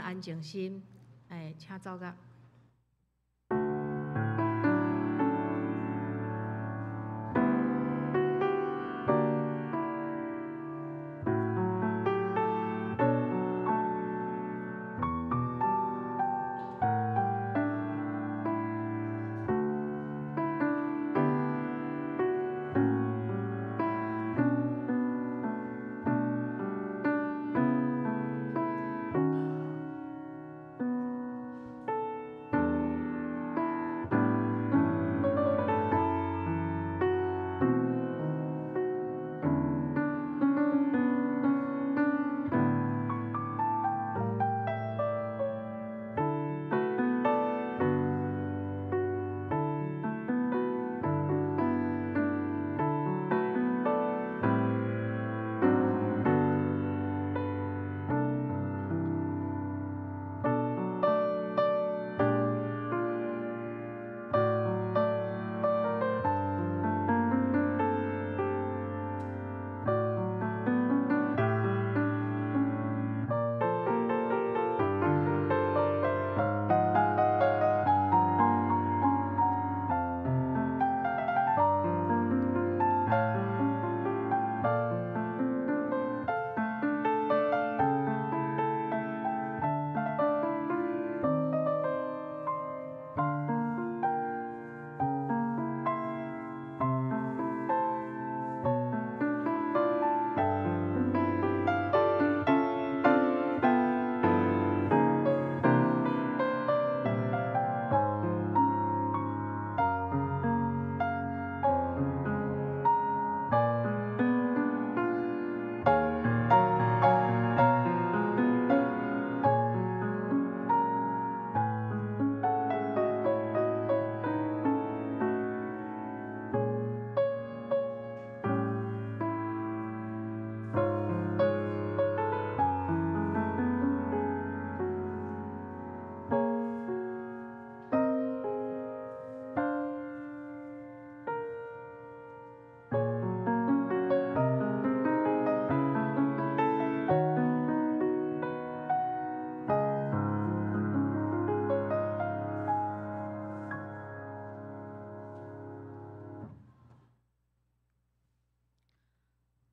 安靜心，哎，請奏樂。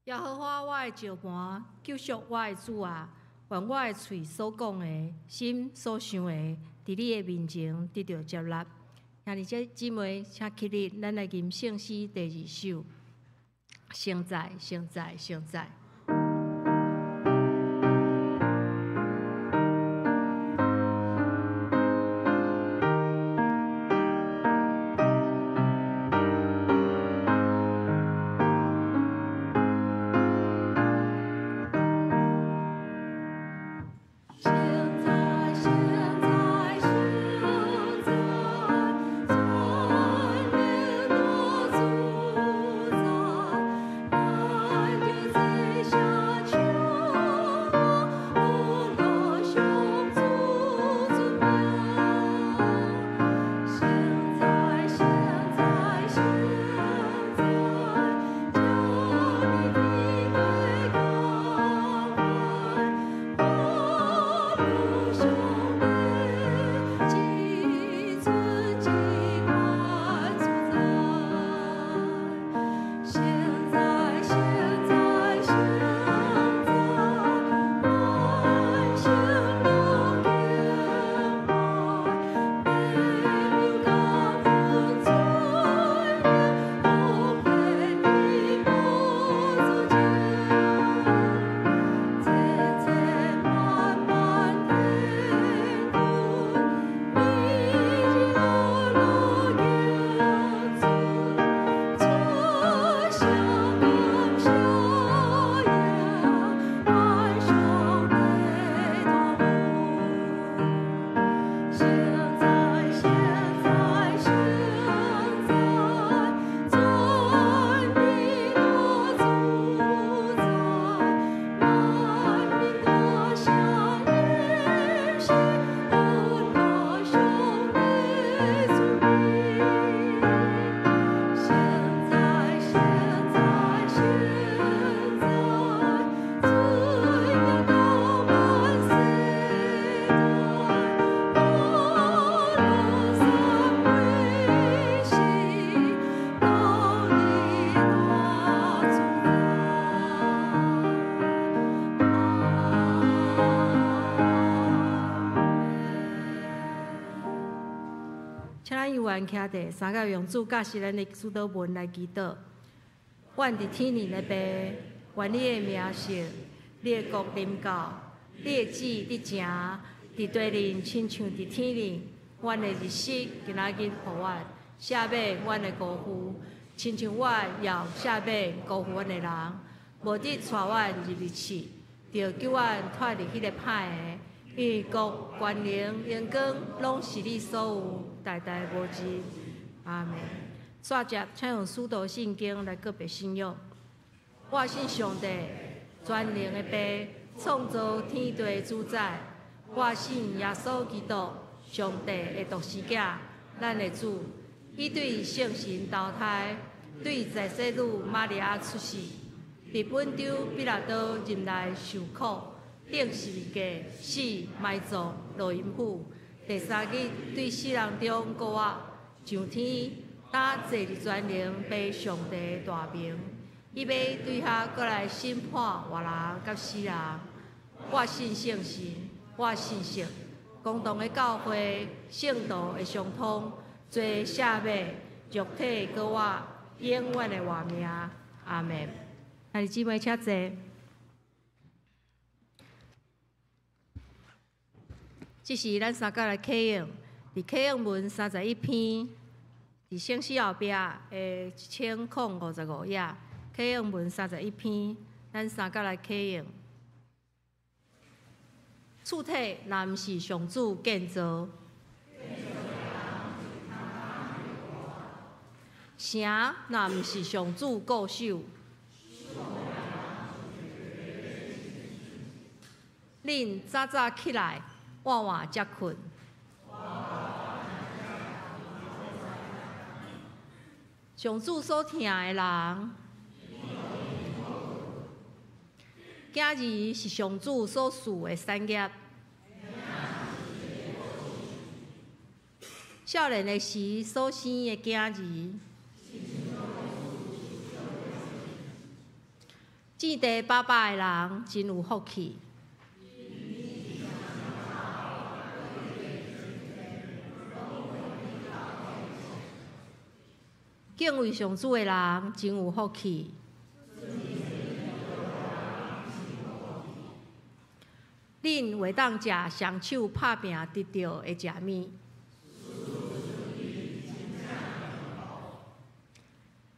耶和華我的石磐，救贖我的主啊！願我的喙所講的，心所想的，佇你的面前得著接納。兄弟姊妹，請起立，咱來吟聖詩第二首。聖哉，聖哉，聖哉。聖哉，聖哉，聖哉，愿徛地，三个用主教示咱的主祷文来祈祷。阮伫天顶的父，愿你的名圣，你的国临到，你的旨意得成，伫地顶亲像伫天顶。阮的日食今仔日予阮，赦免阮的辜负，亲像阮也赦免辜负阮的人。无得带阮入去试，著救阮脫離彼个歹的。因為國、權能、榮光，攏是你所有，代代無盡。阿們。煞接，請用使徒信經來告白信仰。我信上帝，全能的父，創造天地主宰。我信耶穌基督，上帝的獨生子，咱的主。伊對聖神投胎，對在世女瑪利亞出世，佇本丟彼拉多任內受苦。釘十字架，死，埋葬，落陰府。第三日對死人中復活，上天，擔坐佇全能父上帝大爿。伊欲對遐閣來審判活人佮死人。我信聖神，我信聖公同的教會，聖徒的相通，罪赦免，肉體復活，永遠的活命。阿們。兄弟姊妹，請坐。這是咱三甲來啟用，佇啟用文31篇，佇聖詩後壁的1055頁，啟用文三十一篇，咱三甲來啟用。厝體若毋是上主建造，城若毋是上主固守，恁早早起來，晚晚才睏。上主所疼的人，囝兒是上主所賜的產業。少年的時所生的囝兒，種地飽飽的人真有福氣。敬畏上主的人真有福氣。恁會當食雙手拍拚得著的食物。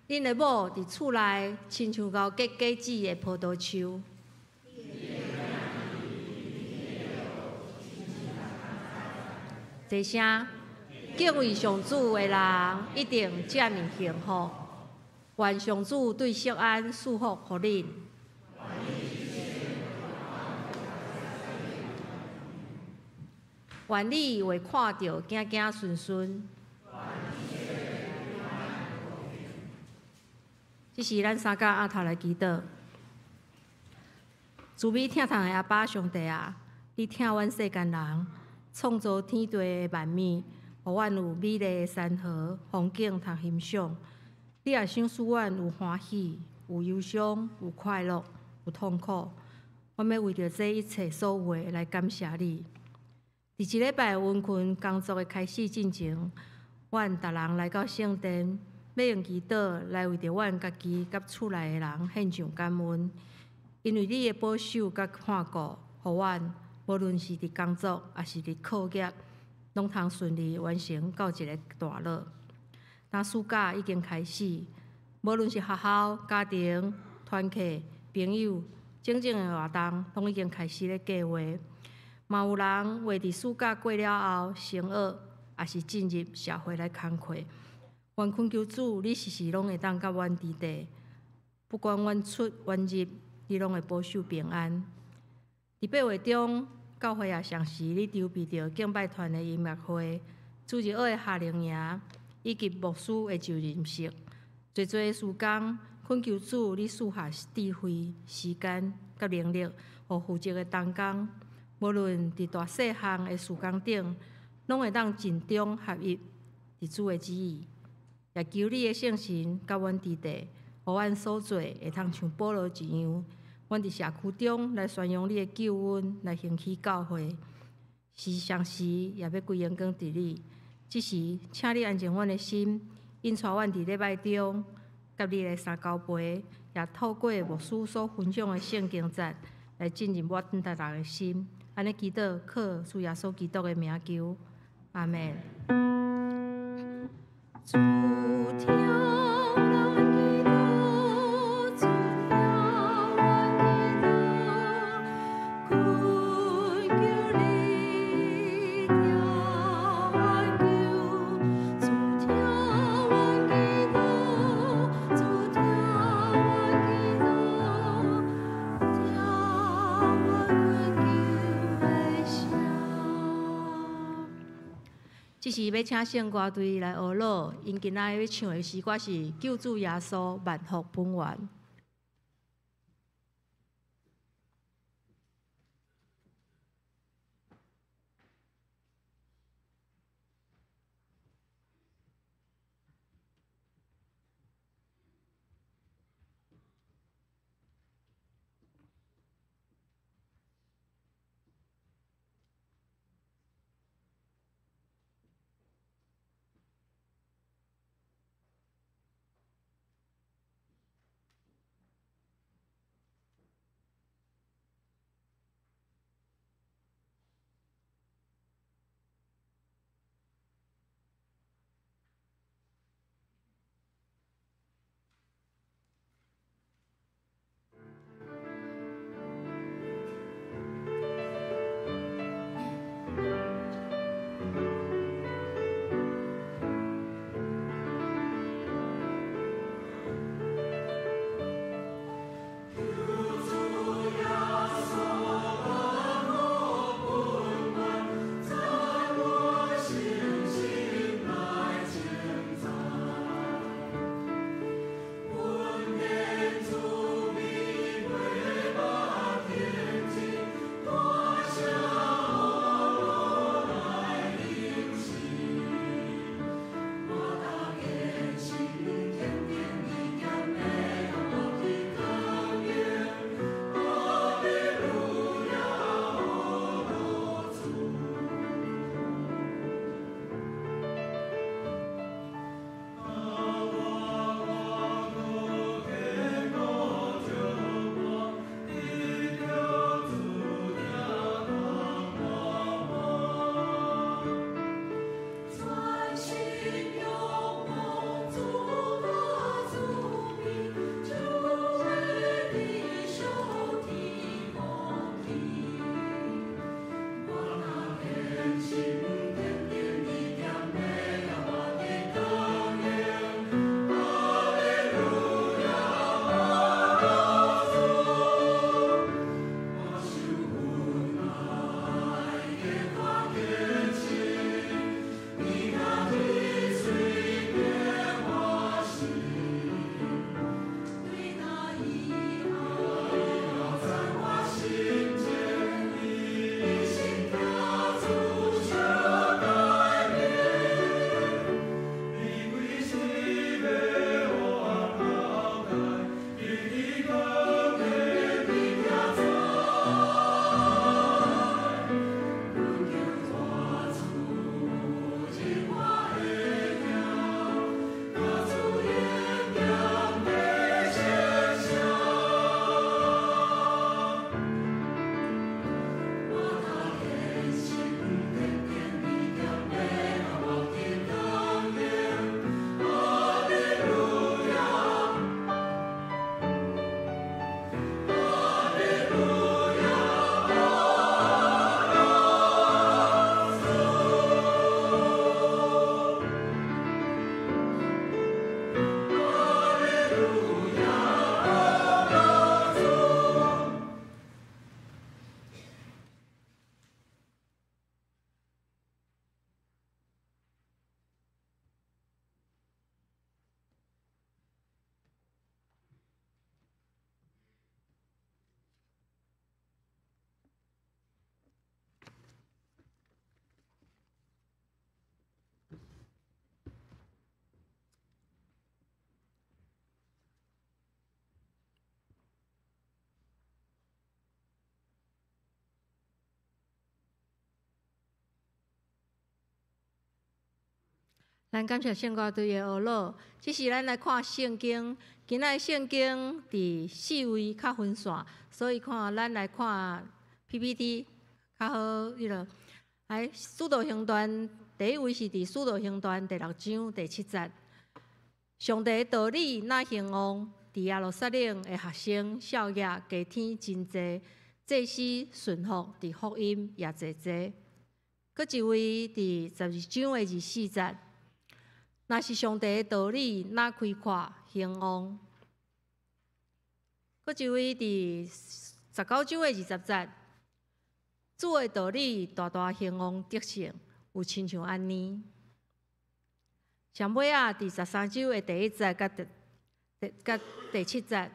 恁的某佇厝內，親像𠢕結果子的葡萄樹。齊聲，敬畏上主的人一定遮爾幸福。願上主對錫安賜福予恁。願你會看著子子孫孫。這是咱三甲阿頭來祈禱。慈悲疼痛的阿爸上帝啊，你疼阮世間人，創造天地的萬物，予阮有美麗的山河風景通欣賞。你也賞賜阮有歡喜、有憂傷、有快樂、有痛苦。阮欲為著這一切所有的來感謝你。佇這禮拜溫群工作的開始進前，阮逐人來到聖殿，欲用祈禱來為著阮家己佮厝內的人獻上感恩，因為你的保守佮看顧，予阮無論是佇工作抑是佇課業，攏通順利完成到一个段落。今暑假已經開始，無論是學校、家庭、團契、朋友，種種的活動，攏已經開始咧計劃。嘛有人會佇暑假過了後，升學，抑是進入社會來工課。願懇求主，你時時攏會當佮阮佇佇，不管阮出阮入，你攏會保守平安。佇8月中，教會也同時咧籌備著敬拜團的音樂會、主日學的夏令營，以及牧師的就任式。濟濟事工，懇求主，你賜下智慧、時間佮能力，予負責的同工，無論佇大細項的事工頂，攏會當盡忠合一，佇主的旨意。也求你的聖神佮阮佇佇，予阮所做會通像保羅一樣，阮佇社區中來宣揚你的救恩，來興起教會。時常時也欲歸榮光佇你，這時，請你安靜阮的心，引帶阮佇禮拜中，佮你來相交陪，也透過牧師所分享的聖經節，來進入阮逐人的心。按呢祈禱，靠主耶穌基督的名求，阿們。主聽咱祈禱，主聽阮祈禱，懇求你聽阮求，主聽阮祈禱，主聽阮祈禱，聽阮懇求的聲。這時欲請聖歌隊來學樂，𪜶今仔日欲唱的詩歌是《救主耶穌萬福本源》。咱感謝聖歌隊的學樂。這時咱來看聖經，今仔聖經佇四圍較分散，所以看咱來看 PPT 較好。彼落來，使徒行傳第一位是佇使徒行傳第六章第七節。上帝的道理若興旺，佇耶路撒冷的學生少爺加添真濟，祭司順服佇福音也濟濟。閣一位佇12章的24節。若是上帝的道理，若開闊興旺。閣一位佇19章的20節，主的道理大大興旺得勝，有親像按呢。上尾仔佇13章的第一節佮第七節，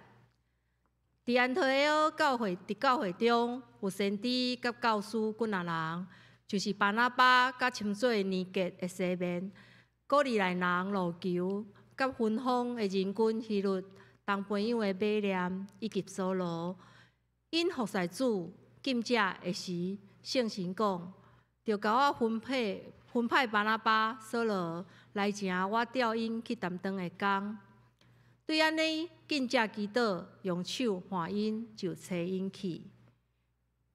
佇安提阿教會佇教會中有先知佮教師幾若人，就是巴拿巴佮稱做尼革的西面。古利奈人路求，佮芬芳的人君希律同培養的馬念以及掃羅，𪜶服侍主禁食的時，聖神講，著共我分配分派巴拿巴、掃羅來成我調𪜶去擔當的工。對按呢，禁食祈禱，用手按𪜶，就差𪜶去。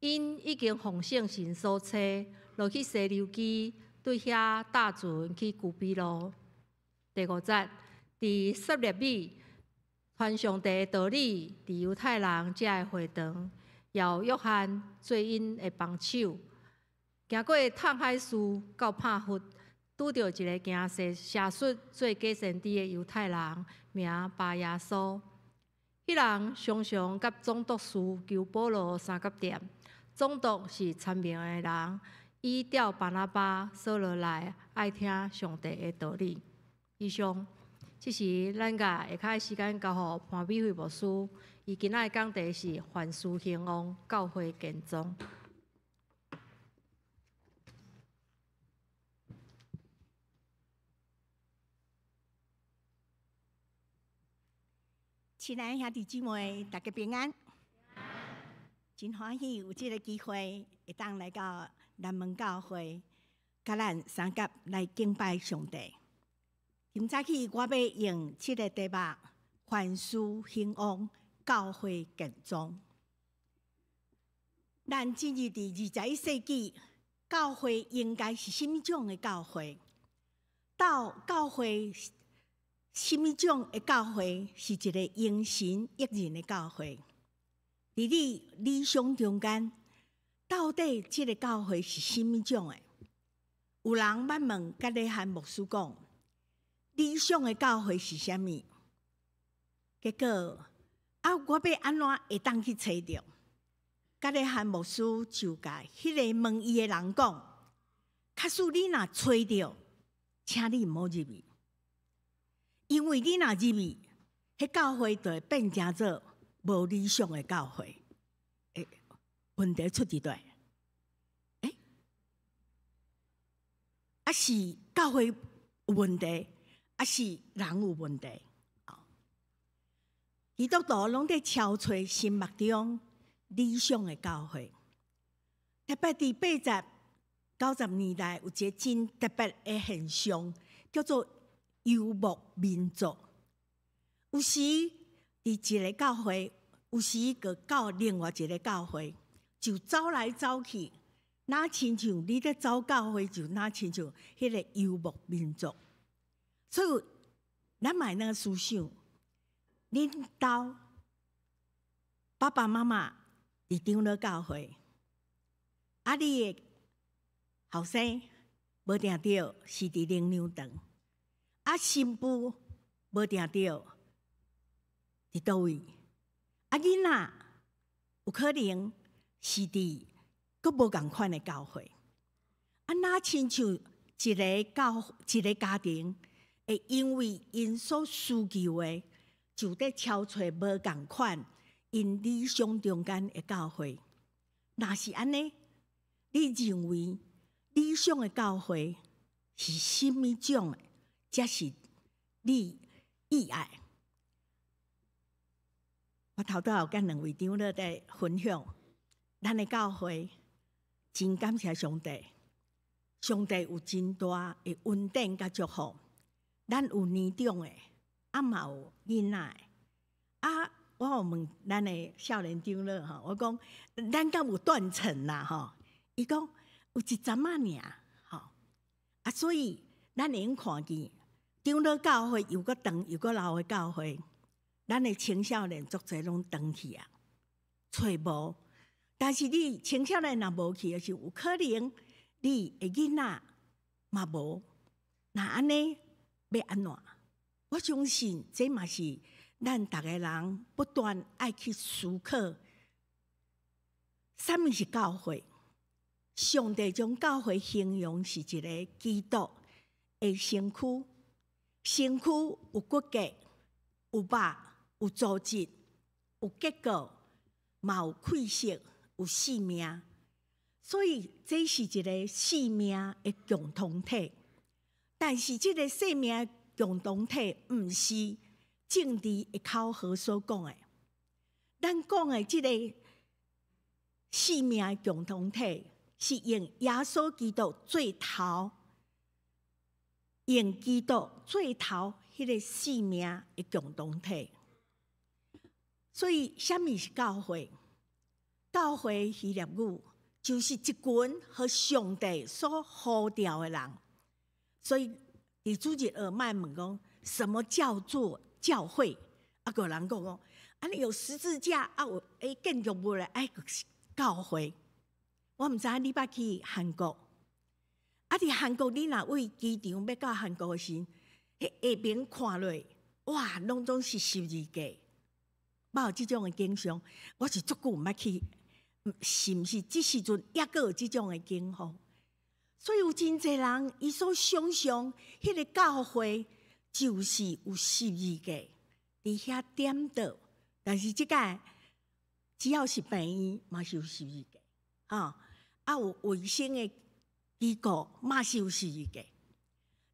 𪜶已經奉聖神所差，落去西流基。對遐搭船去古比羅。第五節，佇撒勒米傳上帝的道理，佇猶太人遮的會堂，有約翰做𪜶的幫手。經過探海事到帕弗，拄著一个行邪術做假先知的猶太人，名巴耶穌。彼人常常佮總督司求保羅相佮踮。總督是聰明的人。伊調巴拿巴、掃羅來，愛聽上帝的道理。以上，這時咱共下跤的時間交予潘美惠牧師。伊今仔的講題是凡事興旺，教會健壯。親愛的兄弟姊妹，大家平安。真歡喜有這个機會，會當來到南門教會，佮咱相佮來敬拜上帝。今早起我欲用這个題目：凡事興旺，教會健壯。咱進入佇21世紀，教會應該是啥物種的教會？到教會啥物種的教會是一个榮神益人的教會？佇你理想中間，到底這个教會是啥物種的？有人捌問加勒漢牧師講，理想的教會是啥物？結果啊，我欲按怎會當去揣著？加勒漢牧師就共彼个問伊的人講：假使你若揣著，請你毋好入去，因為你若入去，彼教會就會變成做無理想的教會。欸，問題出佇佗？欸，啊是教會有問題，抑是人有問題？基督徒攏佇敲揣心目中理想的教會，特別佇80、90年代有一个真特別的現象，叫做遊牧民族。有時佇一个教會，有時閣到另外一个教會，就走來走去，若親像你咧走教會，就若親像彼个遊牧民族。所以，咱嘛會當思想，恁兜爸爸媽媽佇長老教會，啊，你的後生無定著是佇靈糧堂，啊，新婦無定著佇佗位，啊，囡仔有可能是佇閣無仝款的教會，啊，若親像一个教一个家庭，會因為𪜶所需求的，就佇敲揣無仝款𪜶理想中間的教會。若是按呢，你認為理想的教會是啥物種的？才是你意愛？我頭拄仔有佮兩位長老佇分享，咱的教會真感謝上帝，上帝有真大的恩典佮祝福。咱有年長的，啊嘛有囡仔的。啊，我有問咱的少年長老吼，我講咱敢有斷層啦吼？伊講有一陣仔爾吼。啊，所以咱會用看見長老教會又閣長又閣老的教會，咱的青少年足濟攏轉去啊，揣無。但是你青少年若無去的時，有可能你的囡仔嘛無。那按呢欲按怎？我相信這嘛是咱逐个人不斷愛去思考，啥物是教會？上帝將教會形容是一个基督的身軀，身軀有骨骼、有肉、有組織、有結構，嘛有氣息、有生命。所以這是一个生命的共同體。但是這个生命共同體毋是政治的口號所講的。咱講的這个生命的共同體，是用耶穌基督做頭，用基督做頭，彼个生命的共同體。所以，啥物是教會？教會希臘語就是一群予上帝所呼召的人。所以，佇主日學莫問講，什麼叫做教會？啊，閣有人講講，啊，你有十字架啊，有建築物咧，哎，就是教會。我毋知影你捌去韓國，啊，佇韓國你若對機場欲到韓國的時，彼下爿看落，哇，攏總是十字架，捌有這種的景象。我是足久毋捌去，是毋是？這時陣猶閣有這種的景象。所以有真濟人，伊所想象彼个教會就是有十字架佇遐點著，但是這擺只要是病院，嘛是有十字架，吼，啊有衛生的機構嘛是有十字架。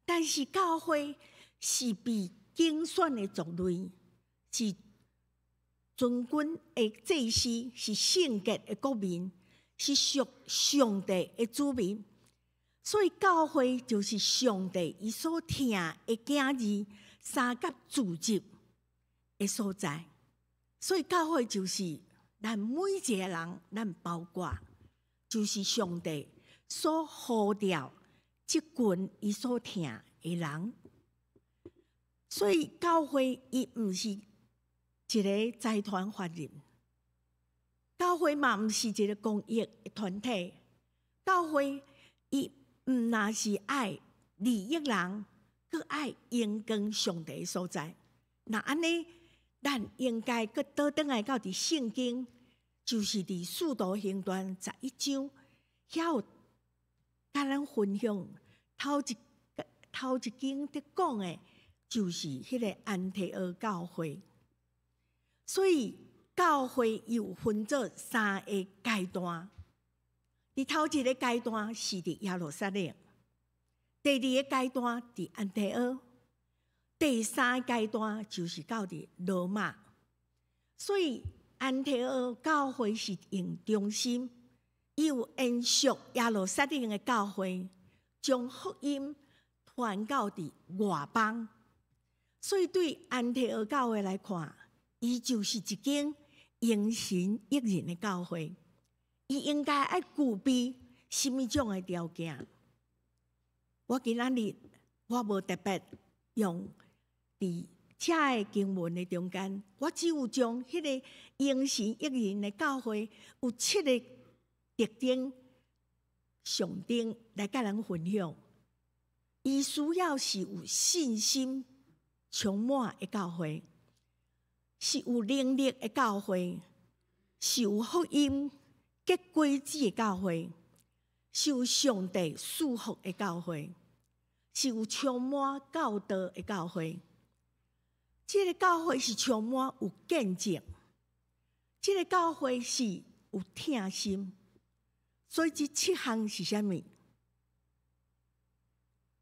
但是教會是被揀選的族類，是尊君的祭司，是聖潔的國民，是屬上帝的子民。所以教會就是上帝伊所疼的囝兒相佮聚集的所在。所以教會就是咱每一个人，咱包括就是上帝所呼召這群伊所疼的人。所以教會伊毋是一个財團法人，教會嘛毋是一个公益的團體，教會伊毋若是愛利益人，閣愛榮光上帝的所在。若按呢，咱應該閣倒轉來到佇聖經，就是佇使徒行傳11章，遐有共咱分享頭一經佇講的，就是彼个安提阿教會。所以教會有分做三个階段。佇頭一个階段是佇耶路撒冷，第二个階段佇安提阿，第三个階段就是到佇羅馬。所以安提阿教會是用中心，伊有延續耶路撒冷的教會，將福音傳到佇外邦。所以對安提阿教會來看，伊就是一間榮神益人的教會。伊應該愛具備啥物種的條件？我今仔日我無特別用佇遮的經文的中間，我只有將彼个榮神益人的教會有七个特徵上頂來共咱分享。伊需要是有信心充滿的教會，是有能力的教會，是有福音結果子的教會，是有上帝賜福的教會，是有充滿教導的教會。這个教會是充滿有見證，這个教會是有疼心。所以這七項是啥物？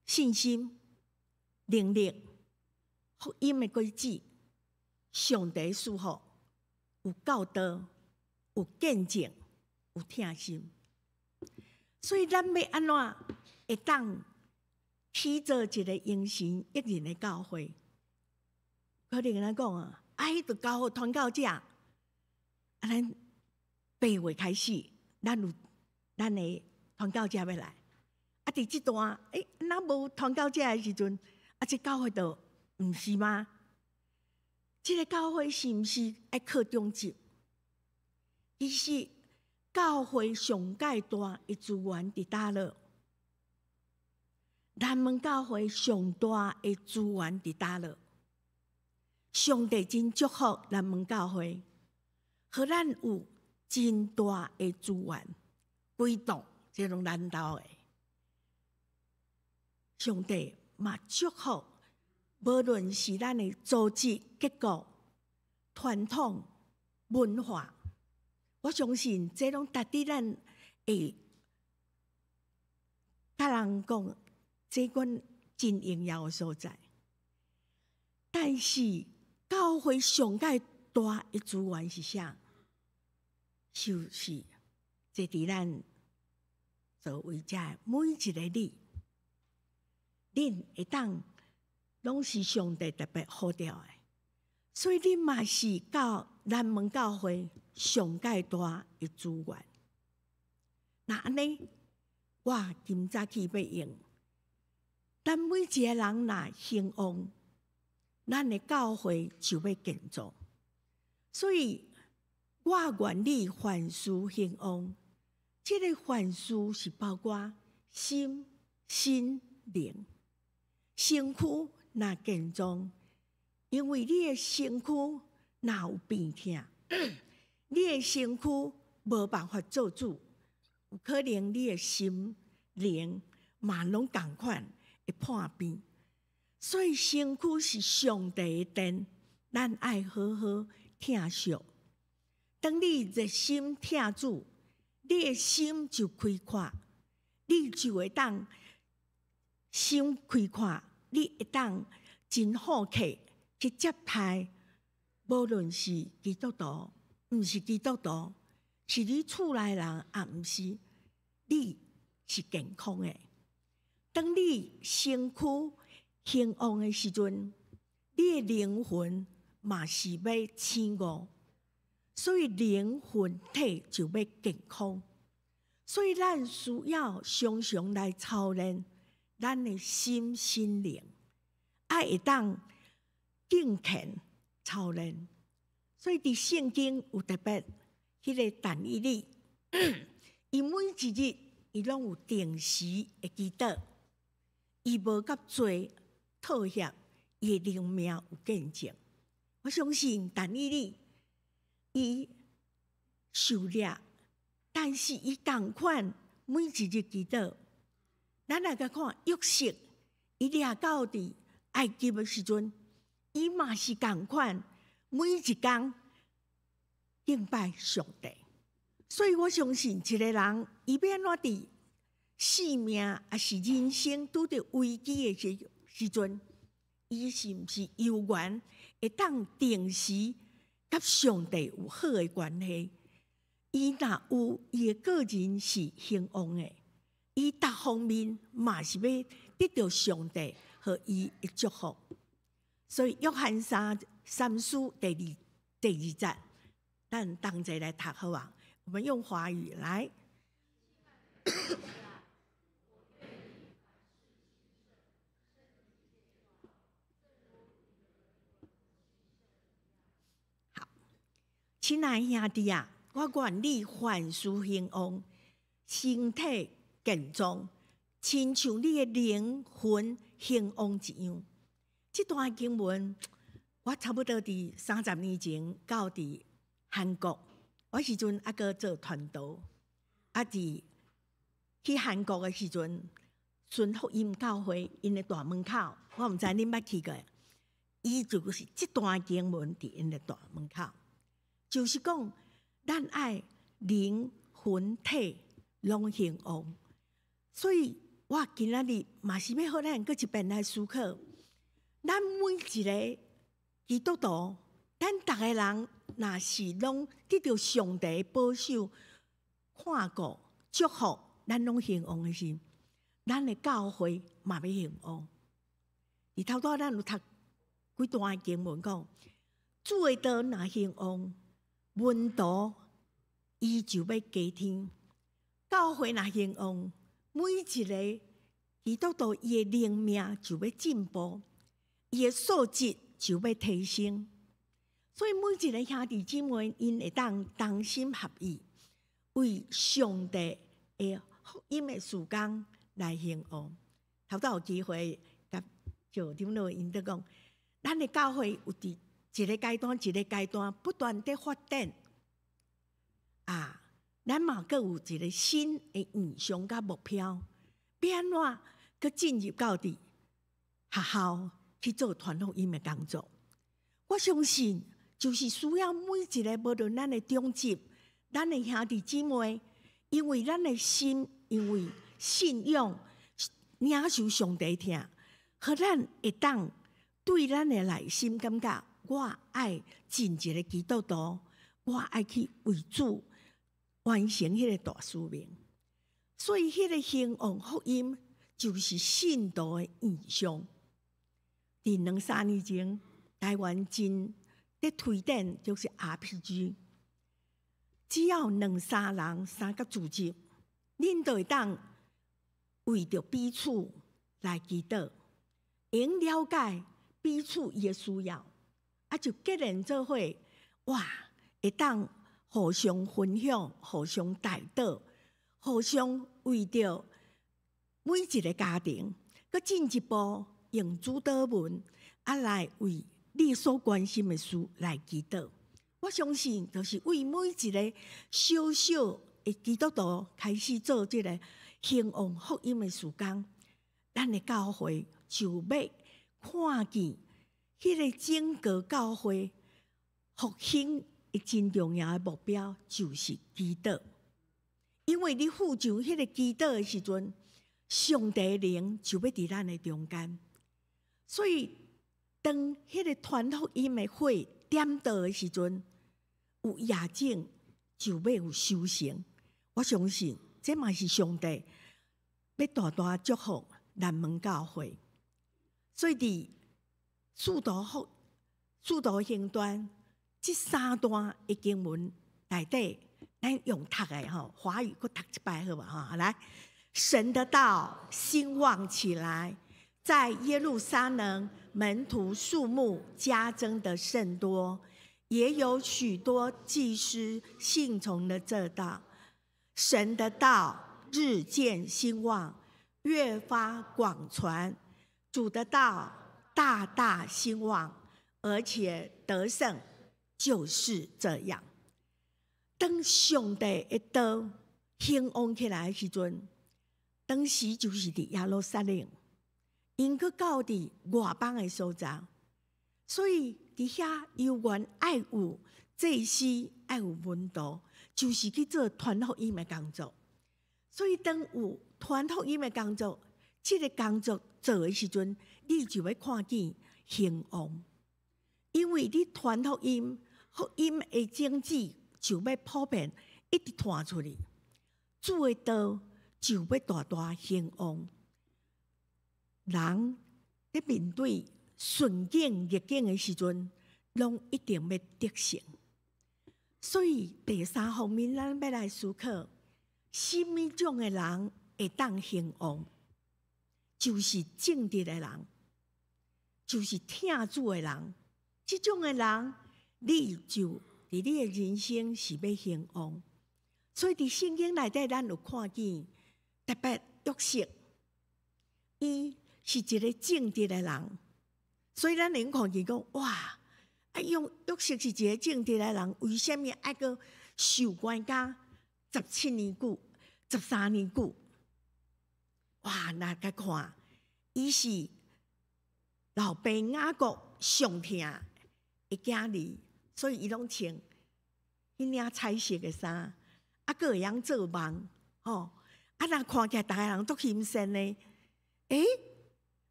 信心、能力、福音的果子、上帝賜福、有教導、有見證、有疼心。所以咱欲按怎會當起做一个榮神益人的教會。可能咱講啊，啊，彼就交予傳教者。啊，咱8月開始，咱有咱的傳教者欲來。啊，佇這段，欸，若無傳教者的時陣，啊，這教會就毋是嗎？這个教會是毋是愛靠長執？其實教會上蓋大的資源佇佗落？南門教會上大的資源佇佗落？上帝真祝福南門教會，予咱有真大的資源，規棟這攏咱兜的。上帝嘛祝福，無論是咱的組織結構、傳統文化，我相信這攏值得咱會佮人講，這阮真榮耀的所在。但是教會上蓋大的資源是啥？就是坐佇咱座位遮每一個你。恁會當攏是上帝特別呼召的，所以恁嘛是教南門教會上蓋大的資源。若按呢，我今早起欲用，咱每一個人若興旺，咱的教會就欲健壯。所以我願你凡事興旺，這个凡事是包括心、身、靈。身軀若健壯，因為你的身軀若有病痛，你的身軀無辦法做主，有可能你的心靈嘛攏仝款會破病。所以身軀是上帝的殿，咱愛好好疼惜。當你熱心疼主，你的心就開闊，你就會當心開闊，你會當真好客去接待，無論是基督徒，毋是基督徒，是你厝內人，也毋是，你是健康的。當你身軀興旺的時陣，你的靈魂嘛是欲醒悟，所以靈魂體就欲健康。所以咱需要常常來操練咱的心身靈，愛會當敬虔操練。所以佇聖經有特別彼个但以理，伊每一日伊攏有定時的祈禱，伊無佮罪妥協，伊的靈命有見證。我相信但以理，伊受掠，但是伊仝款每一日祈禱。咱來共看約瑟，伊掠到佇埃及的時陣，伊嘛是仝款每一工敬拜上帝。所以我相信一个人，伊欲按怎佇性命抑是人生拄著危機的時陣，伊是毋是猶原會當定時佮上帝有好的關係？伊若有伊的個人是興旺的，伊逐方面嘛是欲得著上帝予伊的祝福。所以約翰三書第二節，咱同齊來讀好無？我們用華語來。好，親愛兄弟啊，我願你凡事興旺，身體健壯，親像你的靈魂興旺一樣。這段經文，我差不多佇30年前到佇韓國，我彼時陣猶閣做傳道，啊，佇去韓國的時陣，順福音教會𪜶的大門口，我毋知恁捌去過，伊就是這段經文佇𪜶的大門口，就是講咱愛靈魂體攏興旺，所以我今仔日嘛是欲予咱閣一遍來思考，咱每一个基督徒，咱逐个人若是攏得著上帝保守、看顧、祝福，咱攏興旺的時，咱的教會嘛欲興旺。佇頭拄咱有讀幾段經文講，主的道若興旺，門徒伊就欲加添。教會若興旺，每一个基督徒伊的靈命就欲進步，伊的素質就欲提升。所以每一个兄弟姊妹，𪜶會當同心合意，為上帝的福音的事工來興旺。頭拄有機會共趙長老𪜶佇講，咱的教會有佇一个階段一个階段不斷佇發展啊，咱嘛閣有一个新的異象佮目標，欲按怎閣進入到佇學校去做傳福音的工作？我相信，就是需要每一个無論咱的長執、咱的兄弟姊妹，因為咱的心，因為信仰領受上帝疼，予咱會當對咱的內心感覺，我愛盡一个基督徒，我愛去為主完成彼个大使命。所以，彼个興旺福音就是信徒的異象。佇兩三年前，台灣真佇推展就是 RPG，只要兩三人三個組織，恁就會當為著彼此來祈禱，會了解彼此伊的需要，啊就結連做伙，哇，會當互相分享、互相代禱、互相為著每一个家庭，閣進一步用主禱文啊來為你所關心的事來祈禱。我相信，就是為每一个小小的基督徒開始做這个興旺福音的事工，咱的教會就欲看見彼个整個教會復興的真重要的目標，就是祈禱。因為你付上彼个祈禱的時陣，上帝靈就欲佇咱的中間。所以，當彼個傳福音的火點著的時陣，有夜種就欲有收成。我相信，這嘛是上帝欲大大祝福南門教會。所以，佇使徒行傳這三段的經文內底，咱用讀的吼，華語閣讀一擺好無吼？來，神的道興旺起來，在耶路撒冷門徒數目加增的甚多，也有許多祭司信從了這道。神的道日漸興旺，越發廣傳。主的道大大興旺，而且得勝，就是這樣。當上帝的道興旺起來的時陣，當時就是佇耶路撒冷，𪜶閣到佇外邦的所在，所以佇遐猶原愛有祭司，愛有門徒，就是去做傳福音的工作。所以當有傳福音的工作，這个工作做的時陣，你就欲看見興旺，因為你傳福音，福音的種子就欲普遍一直傳出去，主的道就欲大大興旺。人佇面對順境逆境的時陣，攏一定欲得勝。所以第三方面，咱欲來思考，啥物種的人會當興旺？就是正直的人，就是疼主的人。這種的人，你就佇你的人生是欲興旺。所以佇聖經內底，咱有看見特別約瑟，伊是一个正直的人。所以咱會看見講，哇！啊，用約瑟是一个正直的人，為啥物愛閣受關監17年久、13年久？哇！若共看，伊是老爸雅各上疼的囝兒，所以伊攏穿彼領彩色的衫，啊，閣會曉做夢，吼！啊，若看起來逐个人足欣羨的，欸，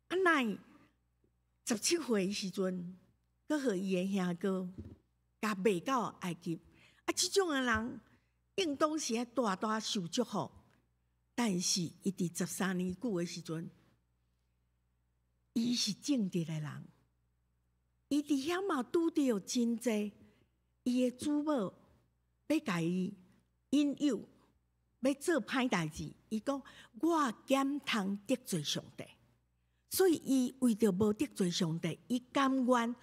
啊哪會17歲的時陣，閣予伊的兄哥共賣到埃及，啊，這種的人應當是愛大大受祝福，但是伊佇13年久的時陣，伊是正直的人，伊佇遐嘛拄著真濟，伊的主母欲共伊引誘，欲做歹代誌。伊講我敢通得罪上帝，所以伊為著無得罪上帝，伊甘願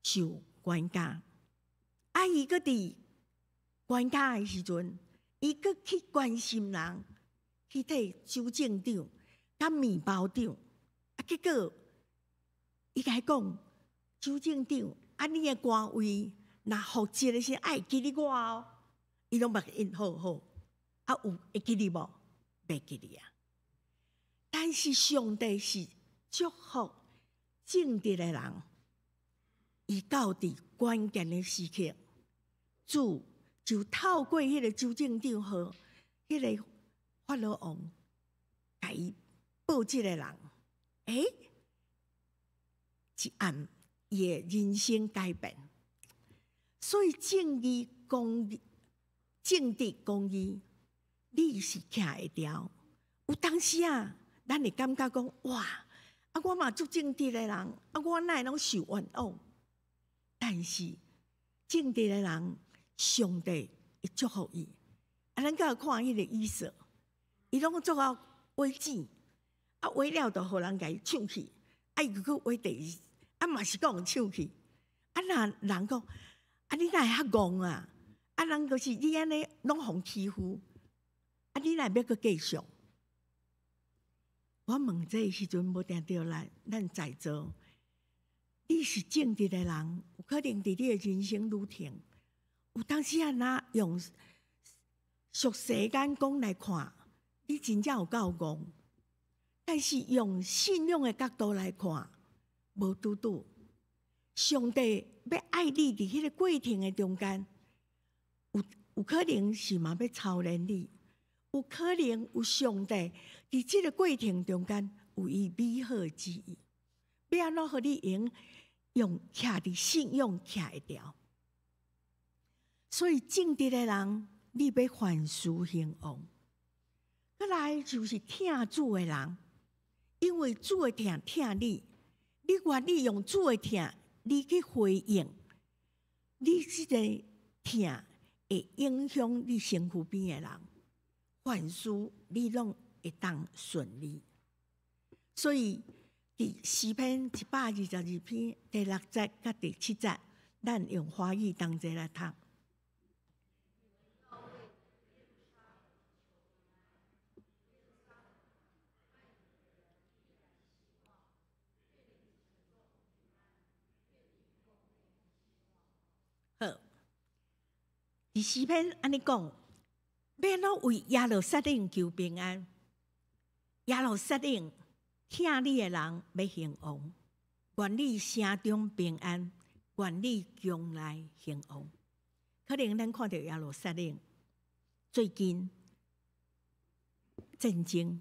受關監。啊，伊閣佇關監的時陣，伊閣去關心人，去替酒政長、佮麵包長。啊，結果伊共伊講，酒政長，啊，你的官位若復職的時，愛會記得我哦。伊攏嘛應好好，啊，有會記得無？袂記得啊。但是上帝是祝福正直的人，伊到佇關鍵的時刻，主就透過彼個酒政長和彼個法老王，共伊報這個人，欸，一暗伊的人生改變。所以正義公義、正直公義，你是徛會牢。有當時啊，咱會感覺講，哇！啊，我嘛足正直的人，啊，我哪會攏受冤枉？但是正直的人，上帝會祝福伊。啊，咱閣有看彼個以掃，伊攏做到畫錢，啊，畫了就予人共伊搶去，啊，伊閣閣畫第二，啊，嘛是閣予搶去。啊，若人講，啊，你哪會遐戇啊？啊，人就是你按呢攏予欺負，啊，你哪會欲閣繼續？我問這个時陣無定著咱，咱在座，你是正直的人，有可能佇你的人生旅程，有當時啊，若用俗世眼光來看，你真正有夠戇。但是用信仰的角度來看，無拄拄。上帝欲愛你佇彼個過程的中間，有可能是嘛欲操練你，有可能有上帝佇這個過程中間有伊美好的旨意，欲按怎予你會用徛佇信仰徛會牢。所以正直的人，你欲凡事興旺。閣來就是疼主的人，因為主的疼疼你，你願意用主的疼，你去回應，你這個疼會影響你身軀邊的人，凡事你攏會當順利。所以佇詩篇122篇第六節佮第七節，咱用華語同齊來讀。好，佇詩篇按呢講，欲按怎為耶路撒冷求平安？耶路撒冷疼你的人欲興旺，願你城中平安，願你宮內興旺。可能咱看著耶路撒冷最近戰爭，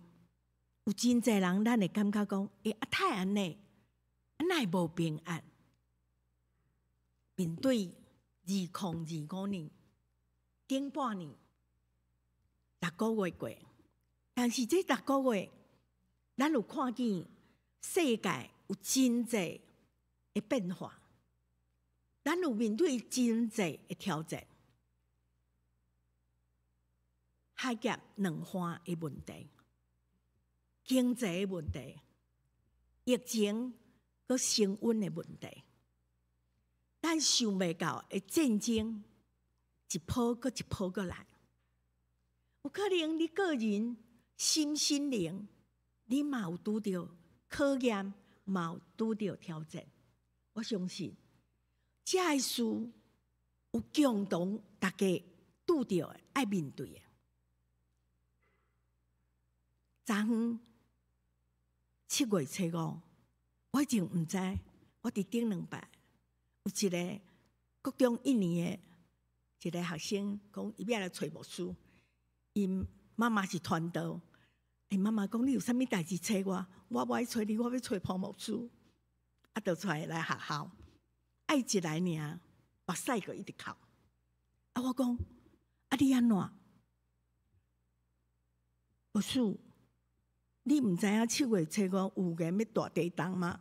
有真濟人，咱會感覺講，欸，啊，哪會按呢，啊，哪會無平安？面對2025年頂半年六個月過，但是這六個月，咱有看見世界有真濟的變化，咱有面對真濟的挑戰，海峽兩岸的問題、經濟的問題、疫情閣升溫的問題，咱想袂到的戰爭一波閣一波閣來，有可能你個人心心靈，你嘛有拄著考驗，嘛有拄著挑戰。我相信，這个事有共同大家拄著的愛面對的。昨昏7月初5，我已經毋知，我佇頂兩擺有一个國中一年的一个學生講，伊欲來揣牧師，𪜶媽媽是傳道，𪜶媽媽講你有啥物代誌揣我，我無愛揣你，我欲揣潘牧師，啊，就揣來學校，啊，伊一來爾，目屎閣一直哭，啊，我講，啊，你按怎？牧師，你毋知影7月初5有預言欲大地動嗎？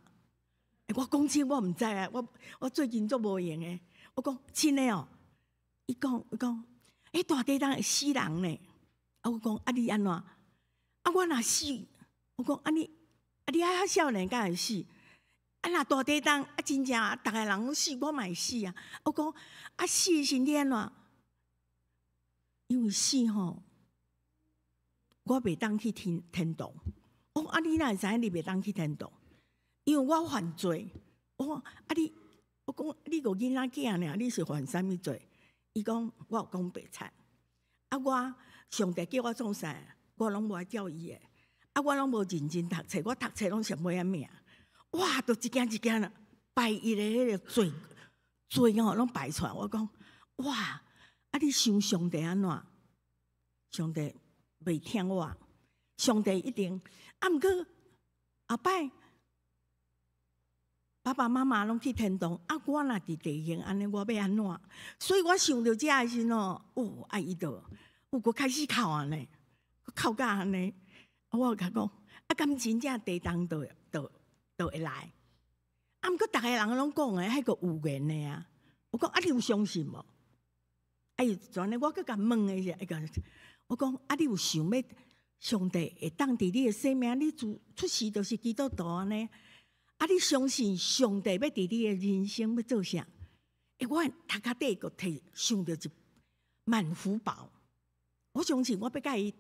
欸，我講真，我毋知啊，我最近足無閒的。我講真的哦，伊講，欸，大地動會死人呢。啊，我講啊，你按怎？啊，我若死，我講啊你，啊你還較少年敢會死？啊，若大地動啊，真正逐个人攏死，我嘛會死啊。我講啊，死時你按怎？因為死吼，我袂當去天堂。我講啊，你哪會知影你袂當去天堂？因為我犯罪。我講啊你，我講你個囡仔囝爾，你是犯啥物罪？伊講我有講白賊。啊，我上帝叫我創啥，我攏無愛照伊的。啊，我攏無認真讀冊，我讀冊攏上尾仔名。哇，都一件一件啦，排伊的彼個罪吼，攏排出來。我講哇，啊你想上帝按怎？上帝袂聽我，上帝一定。啊，毋過後擺爸爸媽媽攏去天堂，啊，我若佇地獄按呢，我欲按怎？所以我想著這的時陣吼，哦，啊伊就有閣開始哭按呢，哭甲按呢。我共講，啊，敢真正地動就會來？啊，毋過逐个人攏講的，彼個有預言的啊。我講啊，你有相信無？啊，伊就按呢，我閣共問的是，伊講，我講啊，你有想欲上帝會當佇你的生命，你自出世就是基督徒按呢？啊，你相信上帝欲佇你的人生欲做啥？欸，我頭殼底閣提想著一萬福寶。我相信我欲共伊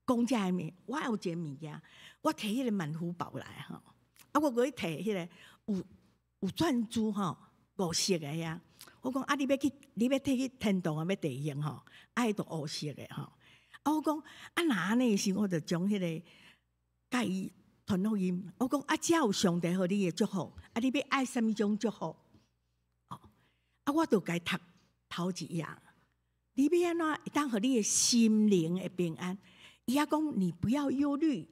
講這个物，我有一个物件，我提彼個萬福寶來吼。啊，我閣去提彼個有鑽珠吼，五色的遐。我講啊，你欲去，你欲提去天堂啊，欲地獄吼，啊，彼都烏色的吼。啊，我講啊，若按呢時，我就將彼個共伊傳福音。我講啊，只有上帝予你的祝福，啊，你欲愛啥物種祝福？哦，啊，我就共伊讀頭一頁。你欲按怎會當予你的心靈的平安？伊遐講你不要憂慮，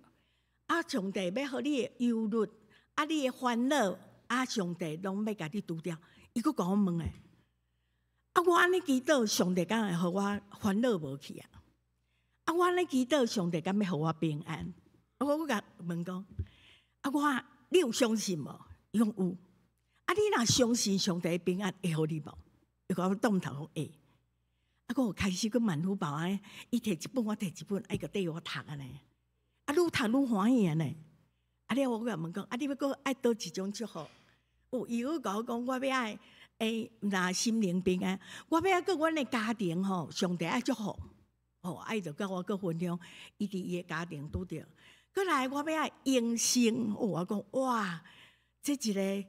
啊，上帝欲予你的憂慮，啊，你的煩惱，啊，上帝攏欲共你除掉。伊閣共我問的，啊，我按呢祈禱，上帝敢會予我煩惱無去啊？啊，我按呢祈禱，上帝敢欲予我平安？啊，我閣共問講，啊，我你有相信無？伊講有。啊，你若相信上帝平安會予你無？伊共我戙頭講會。啊，我開始閣萬福寶按呢，伊提一本，我提一本，啊，伊閣綴我讀按呢。啊，愈讀愈歡喜按呢。啊，了我閣問講，啊，你欲閣愛佗一種祝福？有，伊閣共我講，我欲愛欸，若心靈平安，我欲愛閣阮的家庭吼，上帝愛祝福。吼，啊，伊就佮我閣分享，伊佇伊的家庭拄著。閣來我欲愛永生，哦，我講哇，這一个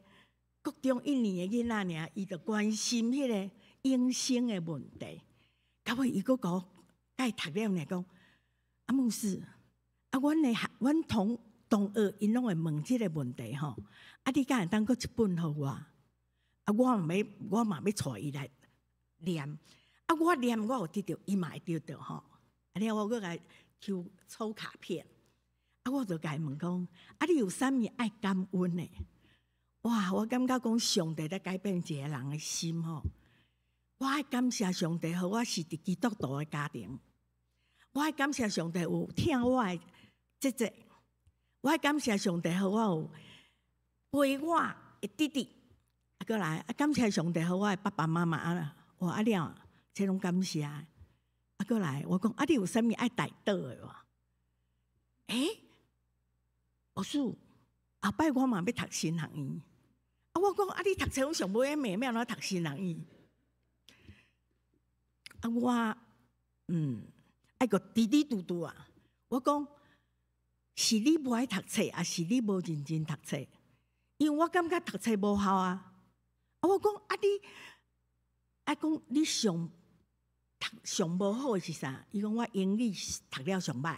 國中一年的囡仔爾，伊就關心彼个永生的問題。到尾伊閣共我共伊讀了爾講，啊，牧師，啊，阮的學，阮同學𪜶攏會問這个問題吼，啊，你敢會當閣一本予我？啊，我嘛欲帶伊來念。啊，我念我有得著，伊嘛會得著吼。啊，了我閣共伊抽卡片。啊，我就共伊問講，啊，你有啥物愛感恩的？哇，我感覺講上帝咧改變一個人的心吼。我愛感謝上帝，予我是佇基督徒的家庭。我愛感謝上帝有疼我的姐姐。我愛感謝上帝，予我有陪我的弟弟。啊，閣來啊，感謝上帝，予我的爸爸媽媽啊，哇，啊了，這攏感謝。啊，閣來，我講啊，你有啥物愛代禱的無？欸，牧師，後擺我嘛欲讀神學院。啊，我講啊，你讀冊攏上尾仔名，欲按怎讀神學院？啊，我愛閣支支拄拄啊！我講是你無愛讀冊，抑是你無認真讀冊？因為我感覺讀冊無效啊！啊，我講啊，你啊講你上讀上無好的是啥？伊講我英語讀了上歹。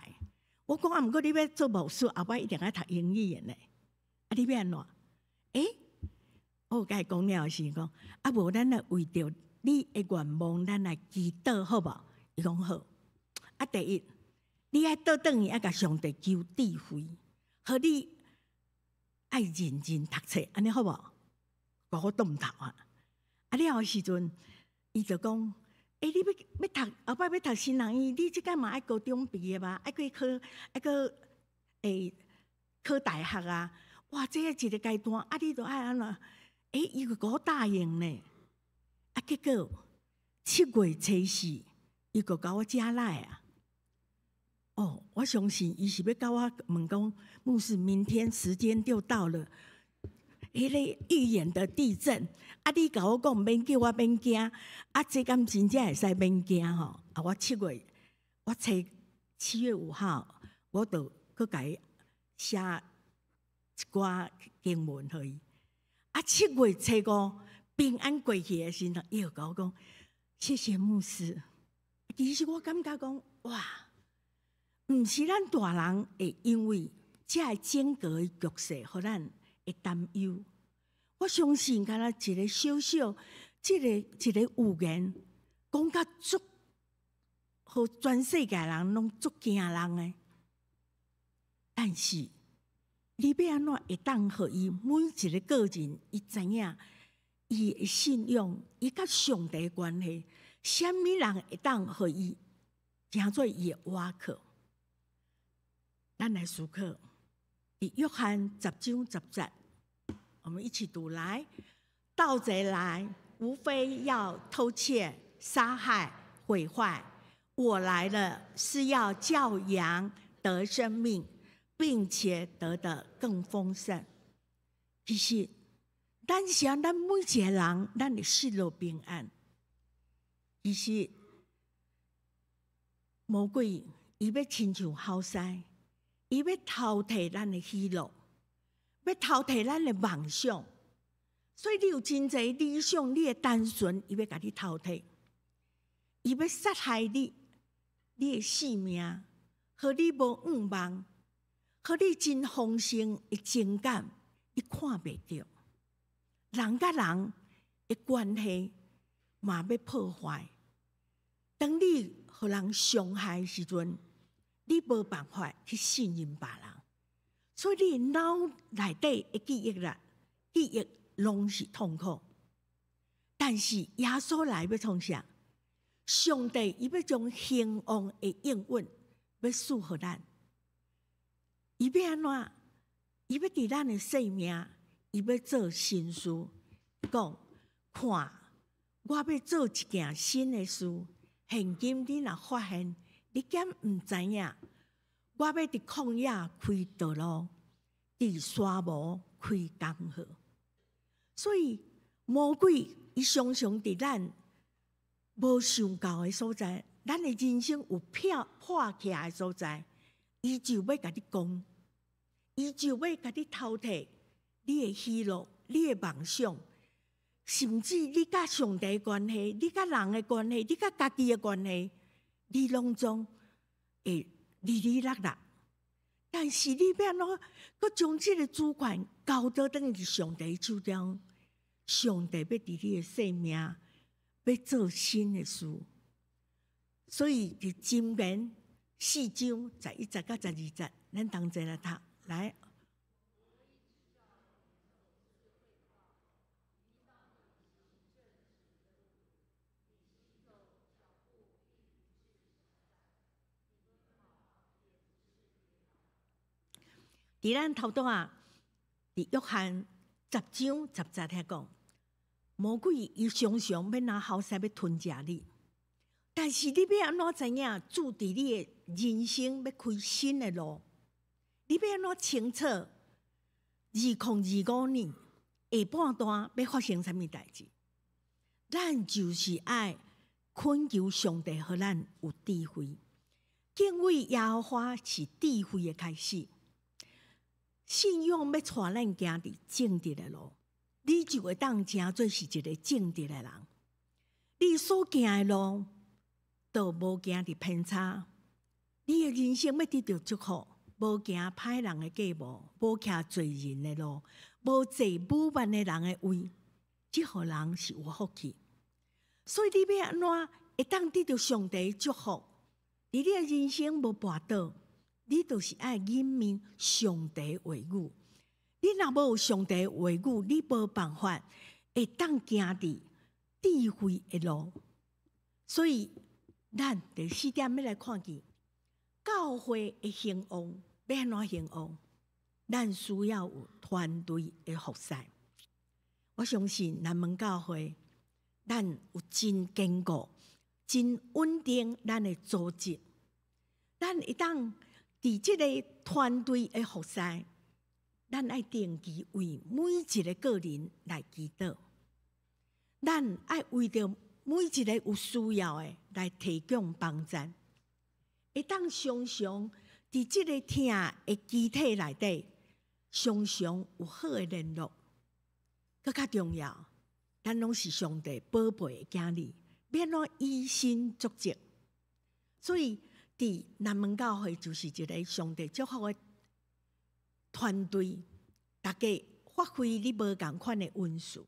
我講啊，毋過你欲做牧師，後擺一定愛讀英語的呢。啊，你欲按怎？欸，我共伊講了時講，啊，無咱來為著你的願望，咱來祈禱好無？伊講好。啊，第一，你愛倒轉去愛共上帝求智慧，予你愛認真讀冊，按呢好無？共我戙頭啊！啊，了的時陣，伊就講：欸，你欲欲讀後擺欲讀神學院，你這擺嘛愛高中畢業吧？愛去考，愛閣考大學啊，哇！這個一個階段，啊，你著愛按怎？欸，伊就共我答應呢。啊，結果7月初4，伊就共我寄來啊。哦，我相信伊是欲共我問講，牧師，明天時間就到了。彼个預言的地震，啊！你共我講免叫我免驚，啊！這敢真正會使免驚吼？啊！我七月，我7月5號，我就閣共伊寫一寡經文予伊。啊！7月初5平安過去的時陣，伊就共我講：謝謝牧師。其實我感覺講，哇！毋是咱大人會因為這个整個的局勢，予咱會擔憂。我相信，敢若一個小小，這个一個預言，講甲足，予全世界人攏足驚人的。但是，你欲按怎會當予伊每一个個人，伊知影伊的信仰，伊佮上帝的關係，啥物人會當予伊成做伊的倚靠？咱來思考，佇約翰10章10節，我們一起讀來。盜賊來，無非要偷竊、殺害、毀壞。我來了，是要叫羊得生命，並且得的更豐盛。其實，咱是按咱每一個人，咱會失落平安。其實，魔鬼伊欲親像猴獅，伊欲偷提咱的喜樂，欲偷提咱的夢想。所以你有真濟理想，你的單純，伊欲共你偷提，伊欲殺害你，你的性命，予你無願望，予你真豐盛的情感，你看袂著。人佮人的關係嘛欲破壞。當你予人傷害的時陣，你無辦法去信任別人，所以你腦內底的記憶啦，記憶攏是痛苦。但是耶穌來欲創啥？上帝伊欲將興旺的應允欲賜予咱，伊欲按怎？伊欲佇咱的生命，伊欲做新事，講看，我欲做一件新的事。現今你若發現，你敢毋知影？我欲佇曠野開道路，佇沙漠開江河。所以魔鬼伊常常佇咱無想到的所在，咱的人生有破起來的所在，伊就欲共你講，伊就欲共你偷提你的喜樂、你的夢想，甚至你佮上帝的關係、你佮人的關係、你佮家己的關係，你攏總會離離落落。但是你欲按怎閣將這个主權交倒轉去上帝手中？上帝欲佇你的生命欲做新的事，所以佇箴言4章11節到12節，咱同齊來讀來。佇咱頭拄仔，佇約翰10章10節遐講，魔鬼伊常常欲拿猴獅欲吞食你，但是你欲按怎知影？主佇你的人生欲開新的路，你欲按怎清楚？2025年下半段欲發生啥物代誌？咱就是愛懇求上帝，予咱有智慧。敬畏耶和華是智慧的開始。信仰欲帶咱行佇正直的路，你就會當成做是一個正直的人。你所行的路，都無行佇偏差。你的人生欲得著祝福，無行歹人的計謀，無徛罪人的路，無坐侮慢的人的位，這予人是有福氣。所以你欲按怎會當得著上帝祝福？佇你的人生無跋倒，你就是愛仰望上帝話語。你若無上帝話語，你無辦法會當行佇智慧的路。所以，咱第四點欲來看見教會的興旺，欲按怎興旺？咱需要有團隊的服侍。我相信南門教會，咱有真堅固、真穩定咱的組織。咱會當佇這个團隊的服侍，咱愛定期為每一个個人來祈禱。咱愛為著每一个有需要的來提供幫助，會當常常佇這个疼的肢體內底，常常有好的聯絡。閣較重要，咱攏是上帝寶貝的囝兒，欲按怎以身作則。所以，佇南門教會就是一个上帝祝福的團隊，大家發揮你無仝款的恩賜。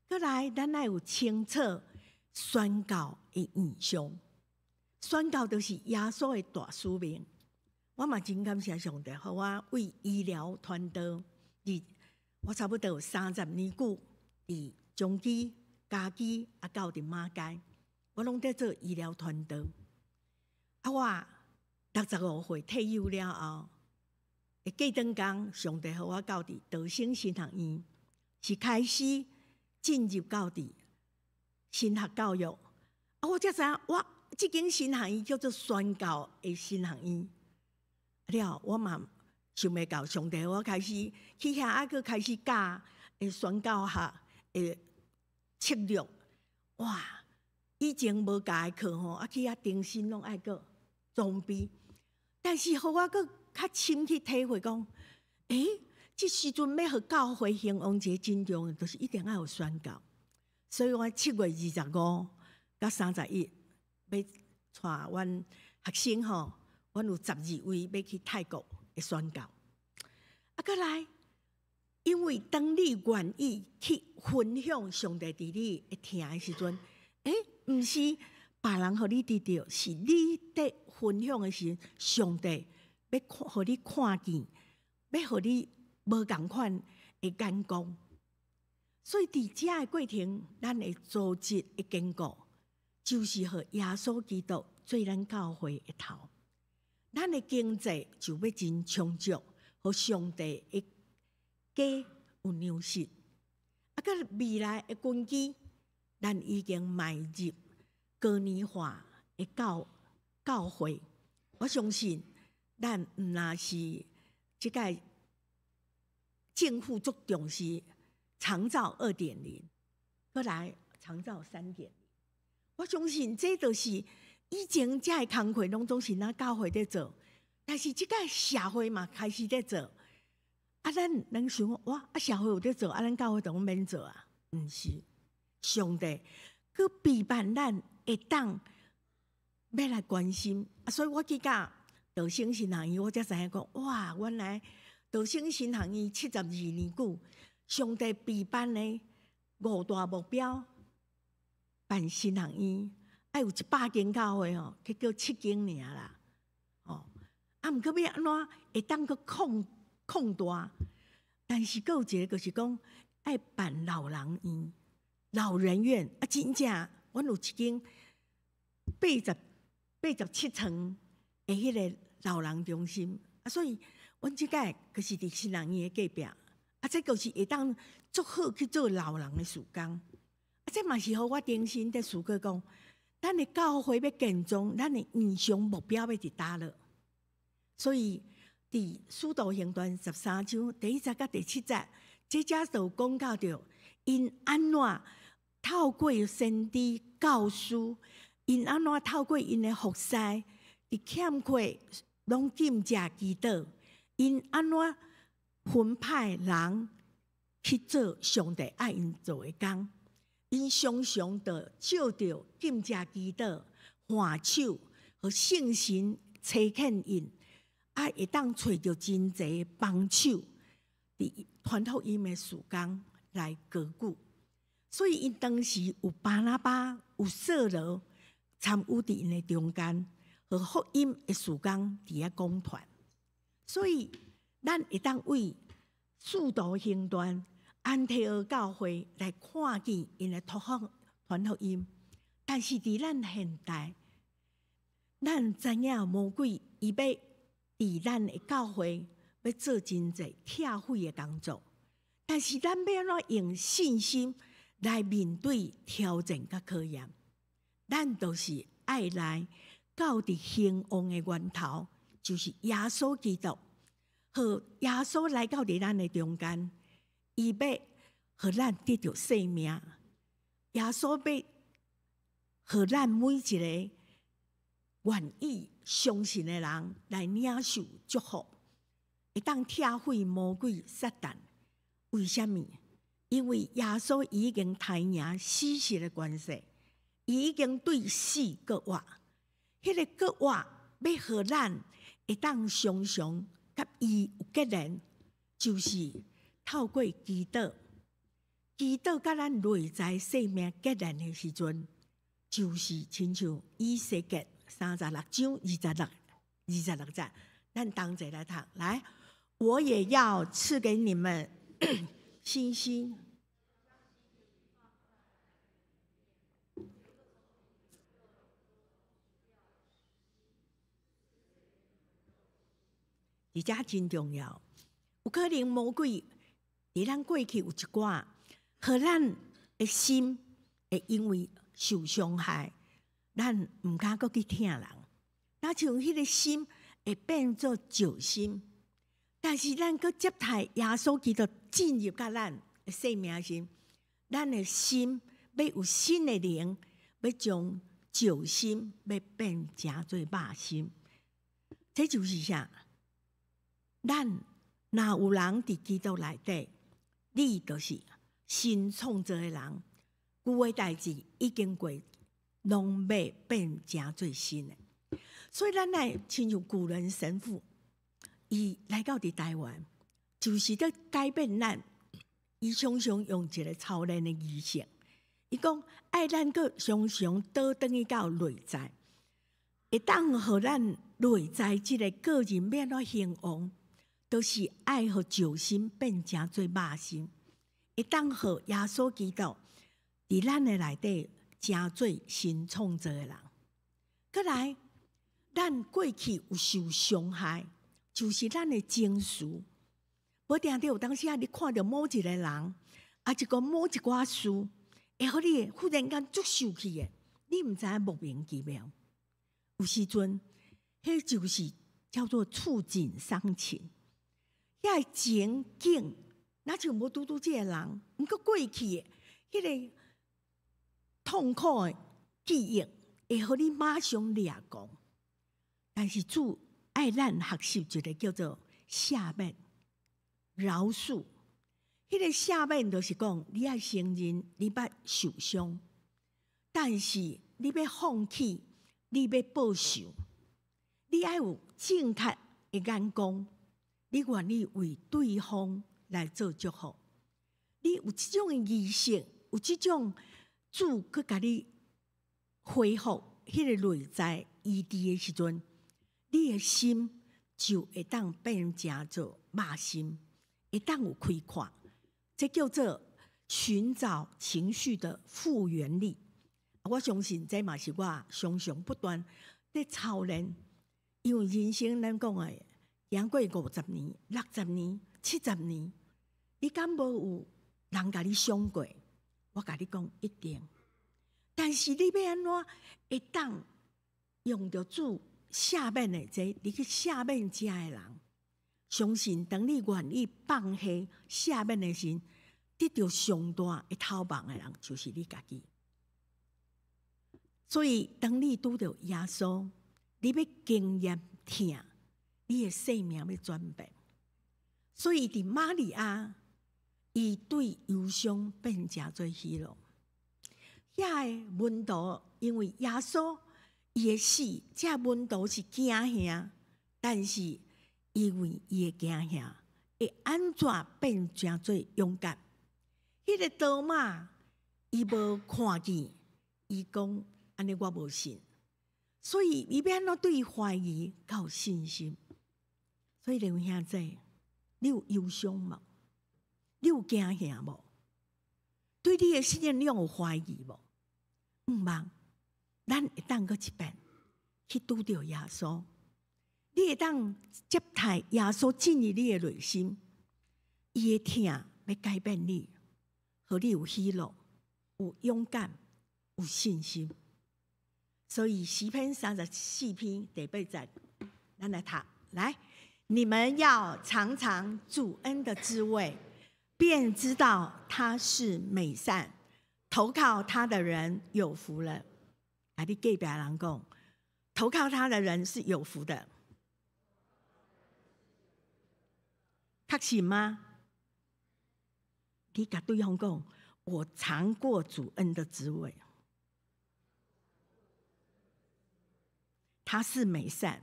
閣來，咱愛有清楚宣教的異象，宣教就是耶穌的大使命。我嘛真感謝上帝，予我為醫療傳道，佇我差不多有30年久，佇彰基、嘉基啊，到佇馬偕，我攏佇做醫療傳道。啊，我65歲退休了後，過轉工，上帝予我到佇道成神學院，是開始進入到佇神學教育。啊，我才知影，我這間神學院叫做宣教的神學院。了，我嘛想袂到，上帝我開始去遐，啊，閣開始教的宣教學的策略。哇！以前無教的課吼，啊去遐重新攏愛閣裝備。但是予我閣較深去體會講，這時陣欲予教會興旺，一个真重要，就是一定愛有宣教。所以我7月25佮31，欲帶阮學生吼，阮有12位欲去泰國的宣教。啊，閣來，因為當你願意去分享上帝佇你的疼的時陣，毋是別人予你得著，是你佇分享的時陣，上帝欲看，予你看見，欲予你無仝款的眼光。所以佇遮的過程，咱的組織的堅固，就是予耶穌基督做咱教會的頭。咱的經濟就欲真充足，予上帝的家有糧食。啊，閣未來的根基，咱已經邁入高年化的教會。我相信，咱毋若是這個政府足重視長照2.0，閣來長照3.0。我相信這就是以前這个工課攏總是咱教會佇做，但是這個社會嘛開始佇做。啊，咱攏想哇，啊社會有佇做，啊咱教會就攏免做啊？毋是，上帝閣備辦咱會當欲來關心。啊，所以我去到道成神學院，我才知影講，哇，原來道成神學院72年久，上帝備辦的五大目標，辦神學院，愛有100間教會吼，結果七間爾啦，吼，啊，毋過欲按怎會當閣擴擴大？但是閣有一个就是講，愛辦老人院、老人院啊，真正，阮有一間87層的彼个老人中心啊，所以阮這擺就是佇神學院的隔壁，啊，這就是會當足好去做老人的事工，啊，這嘛是予我重新佇思考講，咱的教會欲健壯，咱的異象目標欲佇佗落？所以佇使徒行傳13章第1節佮第7節，這遮就講到著，𪜶按怎透過先知教師，𪜶按怎透過𪜶的服侍，佇欠缺攏禁食祈禱，𪜶按怎分派人去做上帝愛𪜶做的工，𪜶常常就藉著禁食祈禱、換手予聖神差遣𪜶，啊，會當揣著真濟幫手，佇傳福音的事工來高舉。所以𪜶當時有巴拿巴、有掃羅參與佇𪜶的中間，予福音的事工佇遐廣傳。所以，咱會當為使徒行傳安提阿教會來看見𪜶的拓福傳福音，但是佇咱現代，咱知影魔鬼伊欲佇咱的教會欲做真濟拆毀的工作，但是咱欲按怎用信心來面對挑戰佮考驗？咱就是愛來到佇興旺的源頭，就是耶穌基督。予耶穌來到佇咱的中間，伊欲予咱得著生命。耶穌欲予咱每一个願意相信的人來領受祝福，會當拆毀魔鬼撒旦。為啥物？因為耶穌已經刣贏死神的權勢，伊已經對死閣活。彼个閣活欲予咱會當常常佮伊有結連，就是透過祈禱，祈禱佮咱內在生命結連的時陣，就是親像以西結36章26節，咱同齊來讀。來，我也要賜給你們信心。佇遮真重要，有可能魔鬼佇咱過去有一寡，予咱的心會因為受傷害，咱毋敢閣去疼人。若像彼个心會變做石心，但是咱閣接待耶穌基督進入佮咱的生命時，咱的心欲有新的靈，欲將石心欲變成做肉心，這就是啥？咱若有人佇基督內底，你就是新創造的人，舊的代誌已經過，攏欲變成做新的。所以咱來親像古倫神父，伊來到佇台灣，就是咧改變咱。伊常常用一个操練的儀式，伊講愛咱閣常常倒轉去到內在，會當予咱內在這个個人欲按怎興旺。就是愛予石心變成做肉心，會當予耶穌基督佇咱的內底成做新創造的人。閣來，咱過去有受傷害，就是咱的情緒。無定著有當時啊，你看著某一个人，抑是講某一寡事，會予你忽然間足受氣的，你毋知影莫名其妙。有時陣，彼就是叫做觸景傷情。遐个情景，若像無拄拄這个人，毋過過去的彼个痛苦的記憶，會予你馬上掠狂。但是主愛咱學習一个叫做赦免、饒恕。彼个赦免就是講，你愛承認你捌受傷，但是你欲放棄，你欲報仇，你愛有正確的眼光。你願意為對方來做祝福，你有這種的儀式，有這種主去共你恢復彼个內在醫治的時陣，你的心就會當變成做肉心，會當有開闊。這叫做尋找情緒的復原力。我相信這嘛是我常常不斷佇操練，因為人生咱講的。行過50年、60年、70年，你敢無有人共你傷過？我共你講一定。但是你欲按怎會當用著主赦免的這個，你去赦免遮的人，相信當你願意放下赦免的時，得著上大的頭目的人就是你家己。所以，當你拄著耶穌，你欲經驗疼。你的生命欲轉變，所以佇瑪利亞，伊對憂傷變成做喜樂。遐个門徒因為耶穌伊的死，這門徒是驚嚇，但是因為伊的驚嚇，會按怎變成做勇敢？彼个多馬伊無看見，伊講按呢我無信，所以伊欲按怎對懷疑較有信心？所以兩位兄弟，你有憂傷無？你有驚嚇無？對你的信仰你有懷疑無？毋茫，咱會當閣一遍去拄著耶穌。你會當接待耶穌進入你的內心，伊的疼欲改變你，予你有喜樂、有勇敢、有信心。所以詩篇34篇第八節，咱來讀來，你們要嘗嘗主恩的滋味，便知道他是美善。投靠他的人有福了。來，你隔壁人講，投靠他的人是有福的。確信嗎？你共對方講，我嘗過主恩的滋味，他是美善，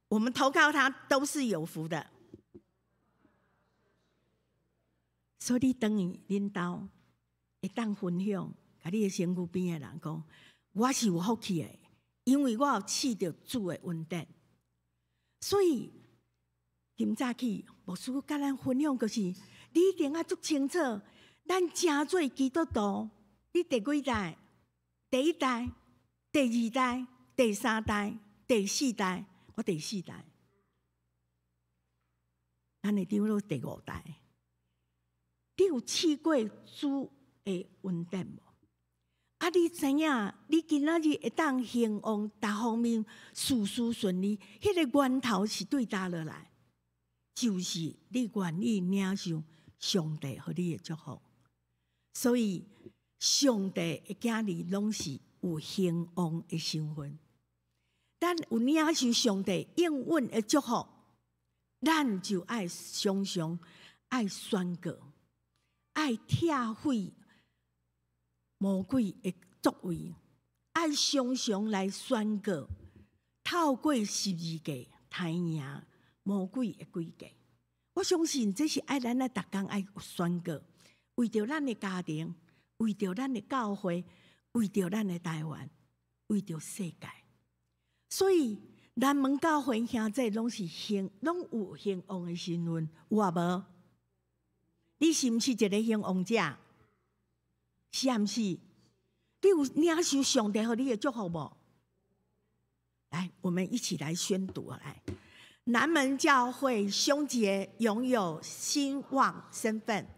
我們投靠他都是有福的。所以你轉去恁兜，會當分享，共你的身軀邊的人講，我是有福氣的，因為我有試著主的恩典。所以今早起牧師佮咱分享，就是你一定愛足清楚，咱成做基督徒，你第幾代？第一代、第二代、第三代、第四代，我第四代，咱的長老第五代。你有試過主的恩典無？啊，你知影，你今仔日會當興旺，逐方面事事順利，彼個源頭是對佗落來？就是你願意領受上帝予你的祝福。所以，上帝的囝兒攏是有興旺的身份。咱有領受上帝應允的祝福，咱就愛常常愛宣告，愛拆毀魔鬼的作為，愛常常來宣告，透過十字架刣贏魔鬼的詭計。我相信這是愛咱來逐工愛宣告，為著咱的家庭，為著咱的教會，為著咱的台灣，為著世界。所以南門教會兄弟攏是興，攏有興旺的身份，有啊無？你是毋是一个興旺者？是毋是？你有領受上帝予你的祝福無？來，我們一起來宣讀來。南門教會兄姐擁有興旺身份，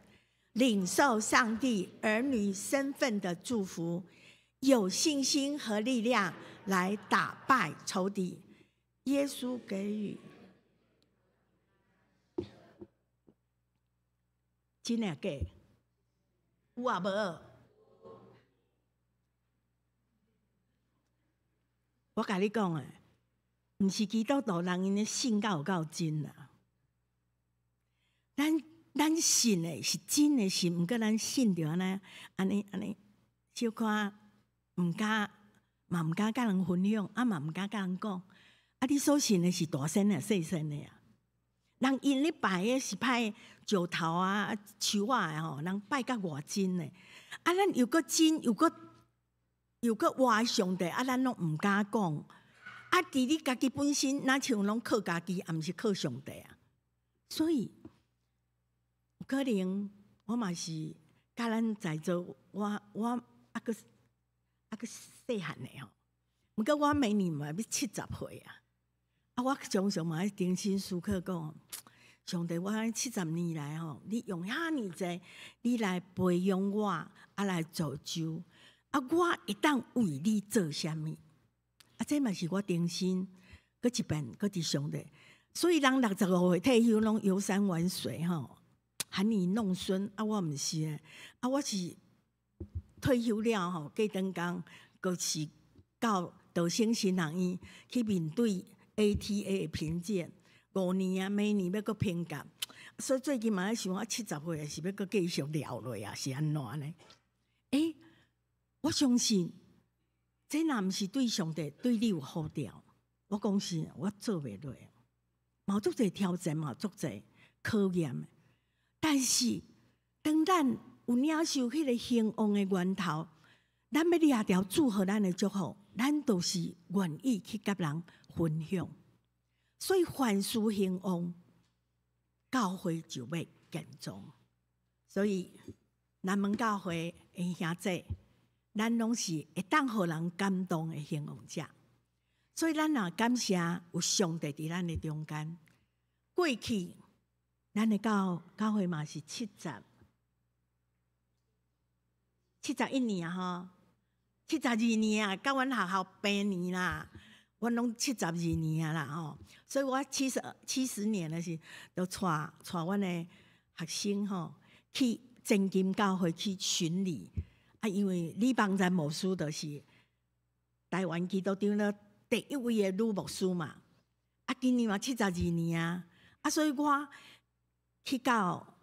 領受上帝兒女身份的祝福，有信心和力量來打敗仇敵。耶穌給予，真的假？有啊無？我共你講啊，毋是基督徒人𪜶的信敢有夠真啊？咱信的是真的信，毋過咱信著按呢按呢按呢，小可毋敢嘛毋敢佮人分享，啊嘛毋敢佮人講。啊，你所信的是大聲的、細聲的啊？人𪜶咧拜的是拜石頭啊、樹仔的吼，人拜甲偌真的。啊，咱又閣真又閣又閣活的上帝，啊，咱攏毋敢講。啊，佇你家己本身，若像攏靠家己，也毋是靠上帝啊。所以有可能我嘛是佮咱在座，我猶閣猶閣細漢的吼。毋過我明年嘛欲70歲啊。啊，我常常嘛愛重新思考講，上帝，我七十年來吼，你用遐爾濟，你來培養我，啊來造就，啊，我會當為你做啥物？啊，這嘛是我重新閣一遍，閣佇上帝。所以人65歲退休，攏遊山玩水吼，含飴弄孫。啊，我毋是，啊，我是退休了吼，過轉工，閣是到道成神學院去面對 ATA 的評鑑，5年啊，每年欲閣評鑑。所以最近嘛咧想，我70歲也是欲閣繼續聊落啊，是按怎呢？欸，我相信這若毋是對上帝對你有呼召，我講實，我做袂落。嘛有足濟挑戰，嘛有足濟考驗。但是當咱有領受彼個興旺的源頭，咱欲掠著主予咱的祝福，咱就是願意去佮人分享。所以凡事興旺，教會就欲健壯。所以南門教會的兄弟，咱攏是會當予人感動的興旺者。所以咱若感謝有上帝佇咱的中間。過去咱的教會嘛是71年啊，吼，72年啊，佮阮學校平年啦，阮攏七十二年啊啦，吼，所以我70年的時，就帶阮的學生吼去前金教會去巡禮啊，因為李邦詹牧師就是台灣基督長老第一位的女牧師嘛，啊，今年嘛七十二年啊，啊，所以我去到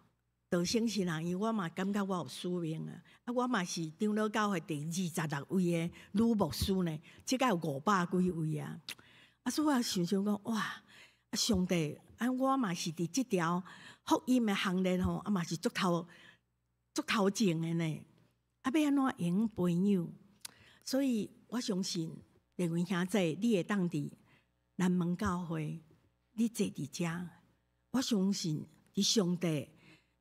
道成神學院，我嘛感覺我有使命啊！啊，我嘛是長老教會第26位的女牧師呢，這個有500幾位啊！啊，所以我想想講，哇！啊，上帝，啊，我嘛是佇這條福音的行列吼，啊嘛是足頭前的呢。啊，欲按怎會用培養？所以我相信，列位兄弟，你會當佇南門教會，你坐佇遮，我相信佇上帝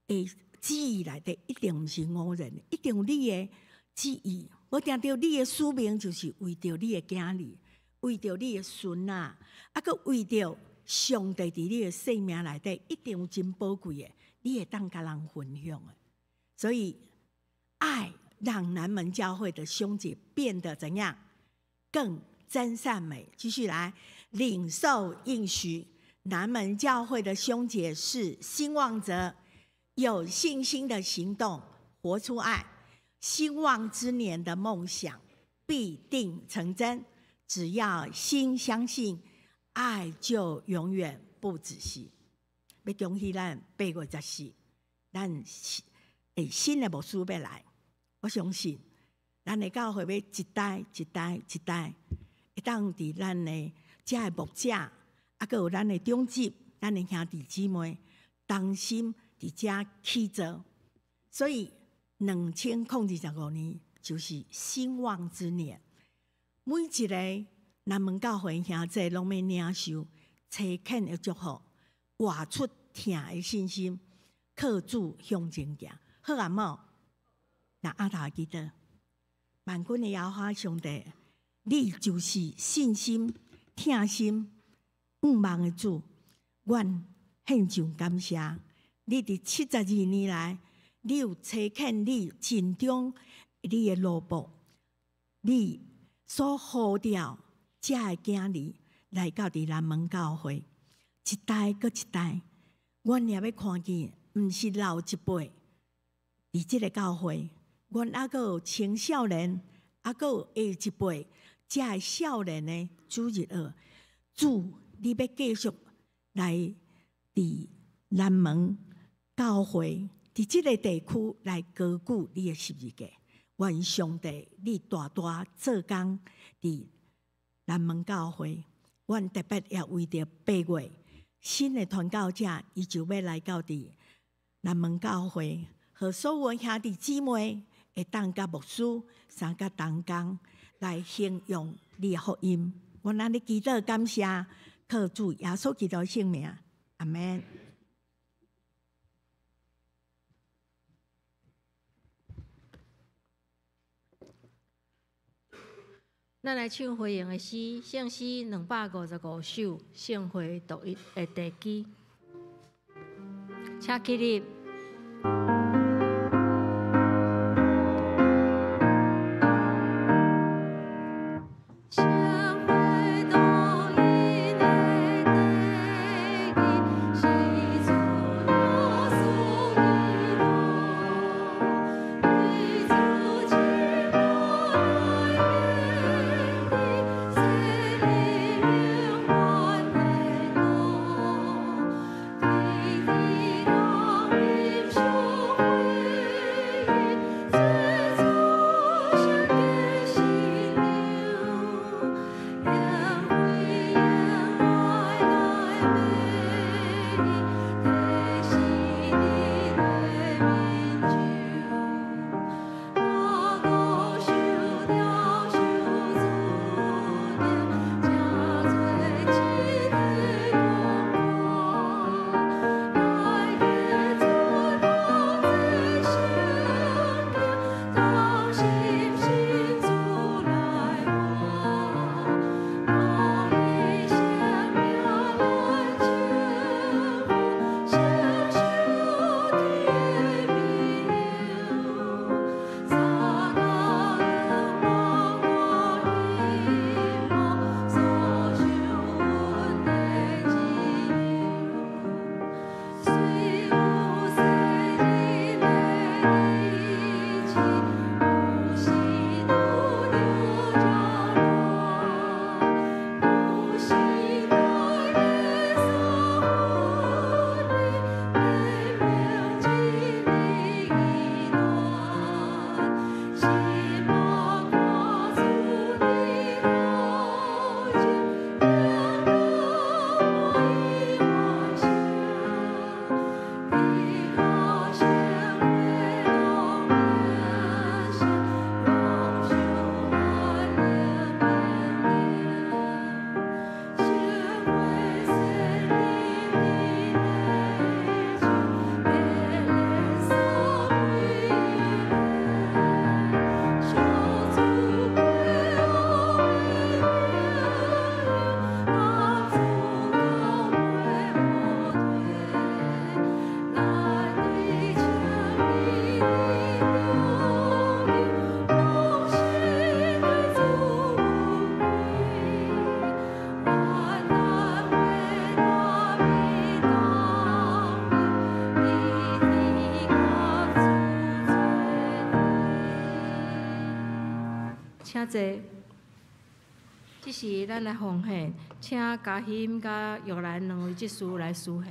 的旨意內底，一定毋是偶然，一定有你的旨意。無定著你的使命，就是為著你的囝兒，為著你的孫仔，啊，閣為著上帝佇你的生命內底，一定有真寶貴的，你會當共人分享的。所以，愛讓南門教會的兄姐變得怎樣？更真善美。繼續來領受應許，南門教會的兄姐是興旺者，有信心的行動，活出愛，興旺之年的夢想必定成真。只要心相信，愛就永遠不止息。欲恭喜咱8月14，咱新的牧師欲來，我相信咱的教會欲一代一代一代，會當佇咱的遮的牧者，啊，閣有咱的長執，咱的兄弟姊妹同心佇遮起造。所以2025年就是興旺之年，每一個南門教會兄弟攏欲領受差遣的祝福，活出疼的信心，靠主向前行。好啊，無？那阿頭記得，萬軍的耶和華上帝，你就是信心、疼心、向望的主。阮獻上感謝，你佇72年來，你有差遣你盡忠你的奴僕，你所呼召遮的囝兒來到佇南門教會，一代閣一代，阮也欲看見，毋是老一輩佇這個教會，阮猶閣有青少年，猶閣有下一輩遮的少年的主日學。主，你欲繼續來佇南門教會，佇這個地區來高舉你的十字架。願上帝，你大大做工佇南門教會。阮特別也為著8月新的傳教者，伊就欲來到佇南門教會，予所有兄弟姊妹會當佮牧師相佮同工來宣揚你的福音。阮按呢祈禱感謝，靠主耶穌基督聖名，阿們。咱來唱回應的詩，聖詩255首，聖會獨一的地基，請起立。聖會獨一的地基，是主耶穌基督。請坐。這時咱來奉獻，請嘉欣佮玉蘭兩位執事來司獻。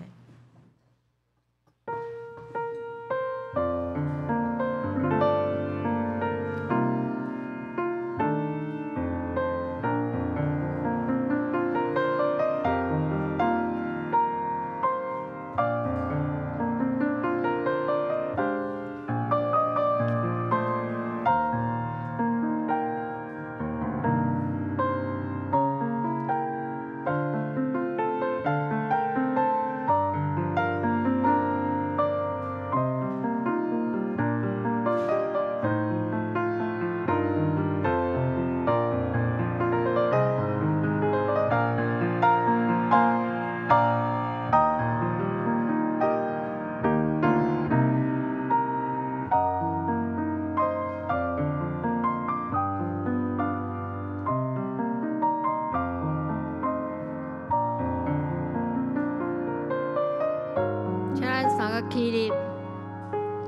請咱三个起立，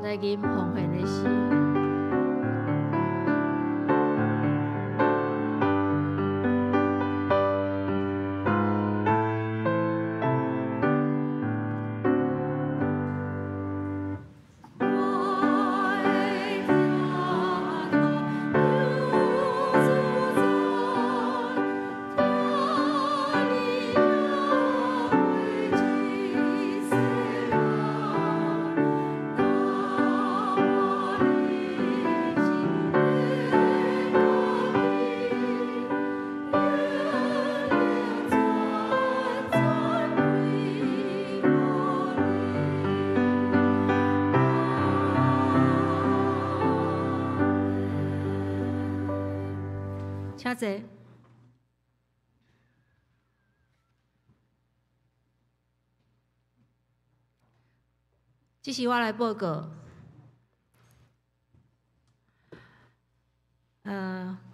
來吟奉獻的詩。請坐。這是我來報告。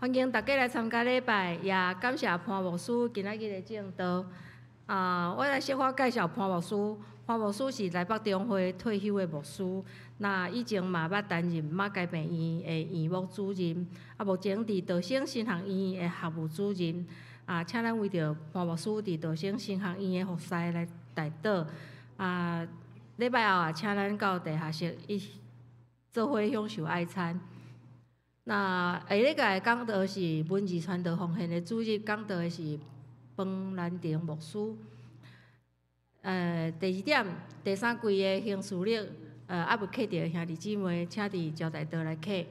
歡迎大家來參加禮拜，也感謝潘牧師今仔日的證道。啊，我來小可介紹潘牧師。潘牧師是台北中會退休的牧師，那以前嘛捌擔任馬偕病院的院牧主任，啊，目前佇道成神學院的學務主任。啊，請咱為著潘牧師佇道成神學院的服侍來代禱。啊，禮拜後啊，請咱到地下室一做伙享受愛餐。那下禮拜講道是文字傳道奉獻的主日，講道的是彭蘭亭牧師。第二點，第三季的行事曆，猶未刻著兄弟姊妹，請佇招待桌來刻。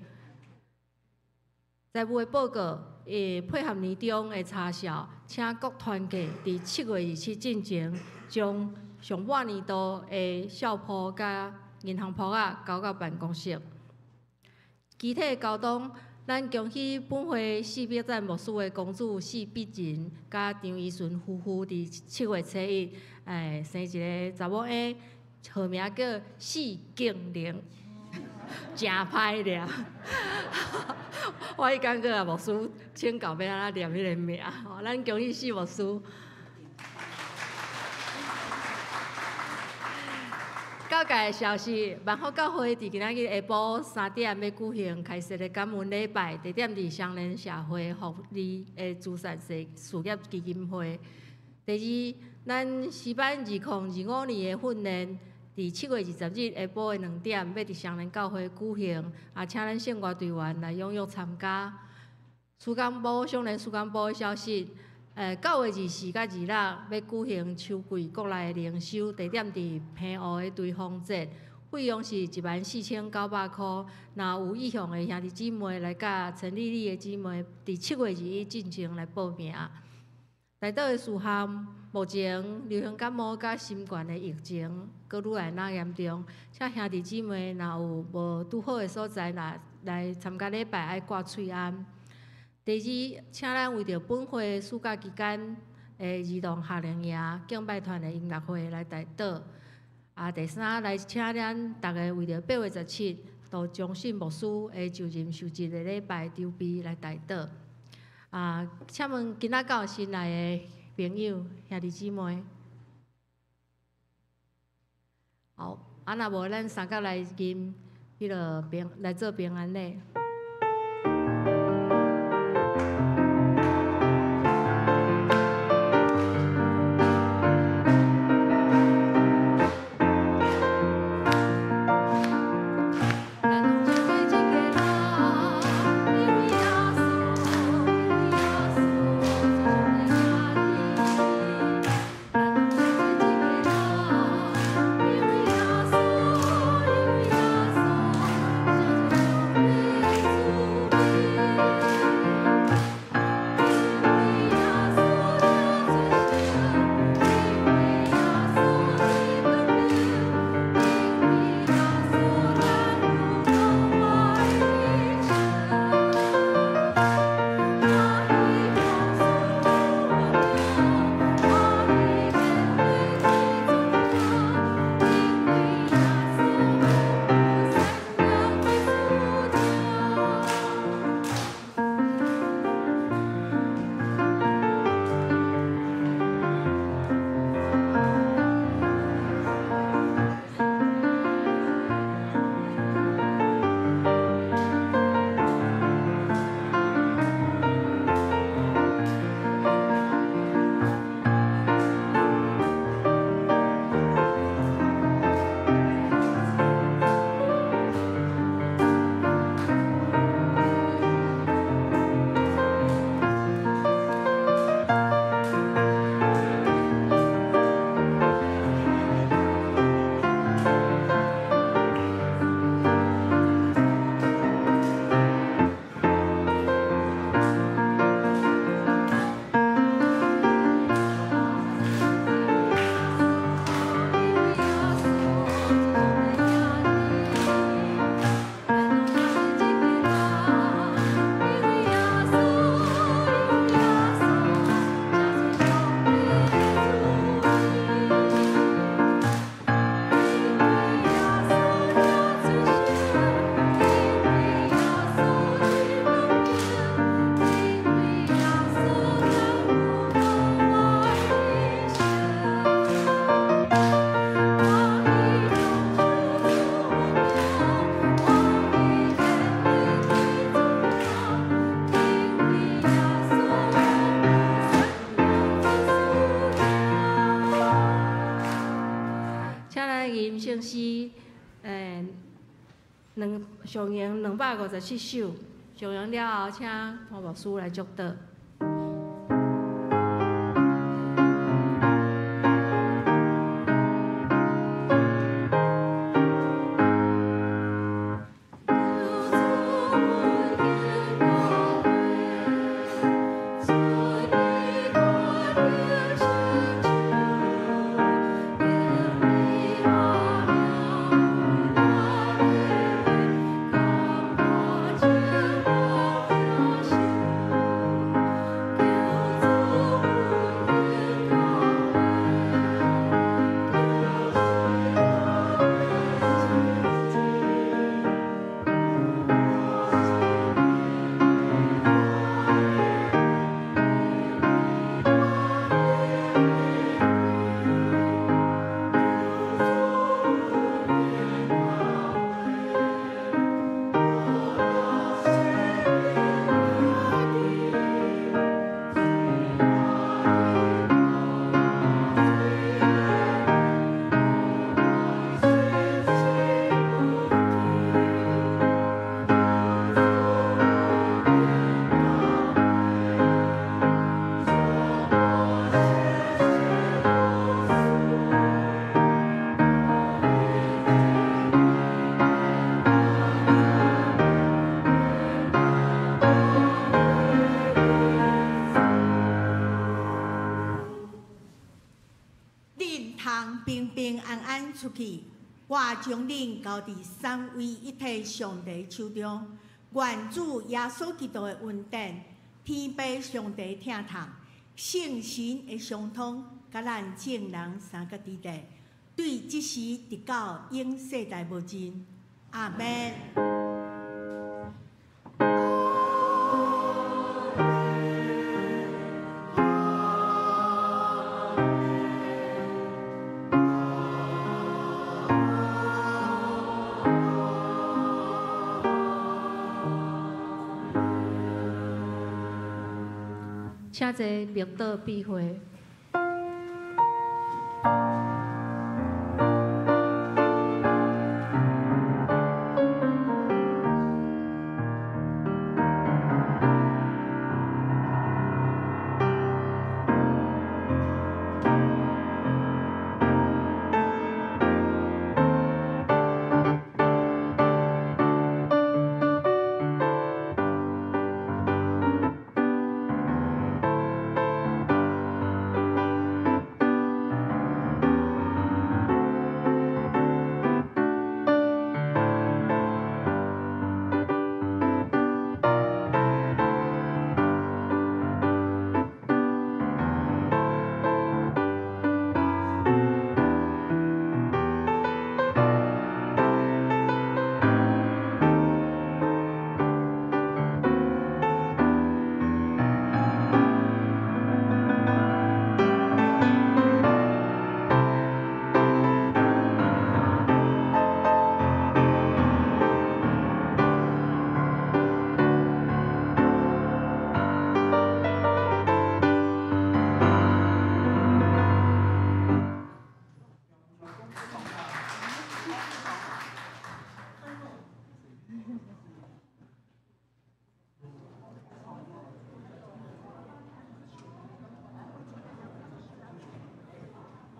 財務的報告，會配合年終的查數，請各團契佇7月27進前，將上半年度的數簿佮銀行簿仔交到辦公室。其他的交通，咱恭喜本會四百讚牧師的公子四必仁佮張怡順夫婦佇7月初1，生一个查某嬰，號名叫四敬玲，誠歹念。我彼工閣共牧師請教欲按怎念彼个名，咱恭喜四牧師。教界的消息，萬福教會佇今仔日下晡3點欲舉行開設的感恩禮拜，地點佇雙連社會福利的慈善事業基金會。第二，咱詩班2025年的訓練，佇7月20日下晡的2點，欲佇雙連教會舉行，啊，請咱聖樂隊員來踴躍參加。事工部雙連事工部的消息。9月24佮26欲舉行秋季國內的靈修，地點佇澎湖的追風節，費用是14,900箍。若有意向的兄弟姊妹來佮陳麗麗的姊妹，佇7月21進前來報名。代禱的事項，目前流行感冒佮新冠的疫情閣愈來愈嚴重，請兄弟姊妹若有無拄好的所在，若來參加禮拜愛掛喙罨。第二，請咱為著本會暑假期間的兒童夏令營敬拜團的音樂會來代禱。啊，第三，來請咱逐家為著8月17杜忠信牧師的就任受職的禮拜籌備來代禱。啊，請問今仔敢有新來的朋友兄弟姊妹？好，啊，若無咱三角來吟彼个平來做平安禮。兩上營257首，上營了後，請潘牧師來祝禱。出去，我將恁交佇三位一體上帝手中，願主耶穌基督的恩典、天父上帝疼痛、聖神的相通，佮咱眾人相佮佇咧，對這時直到永世代無盡。阿們。請坐默禱閉會。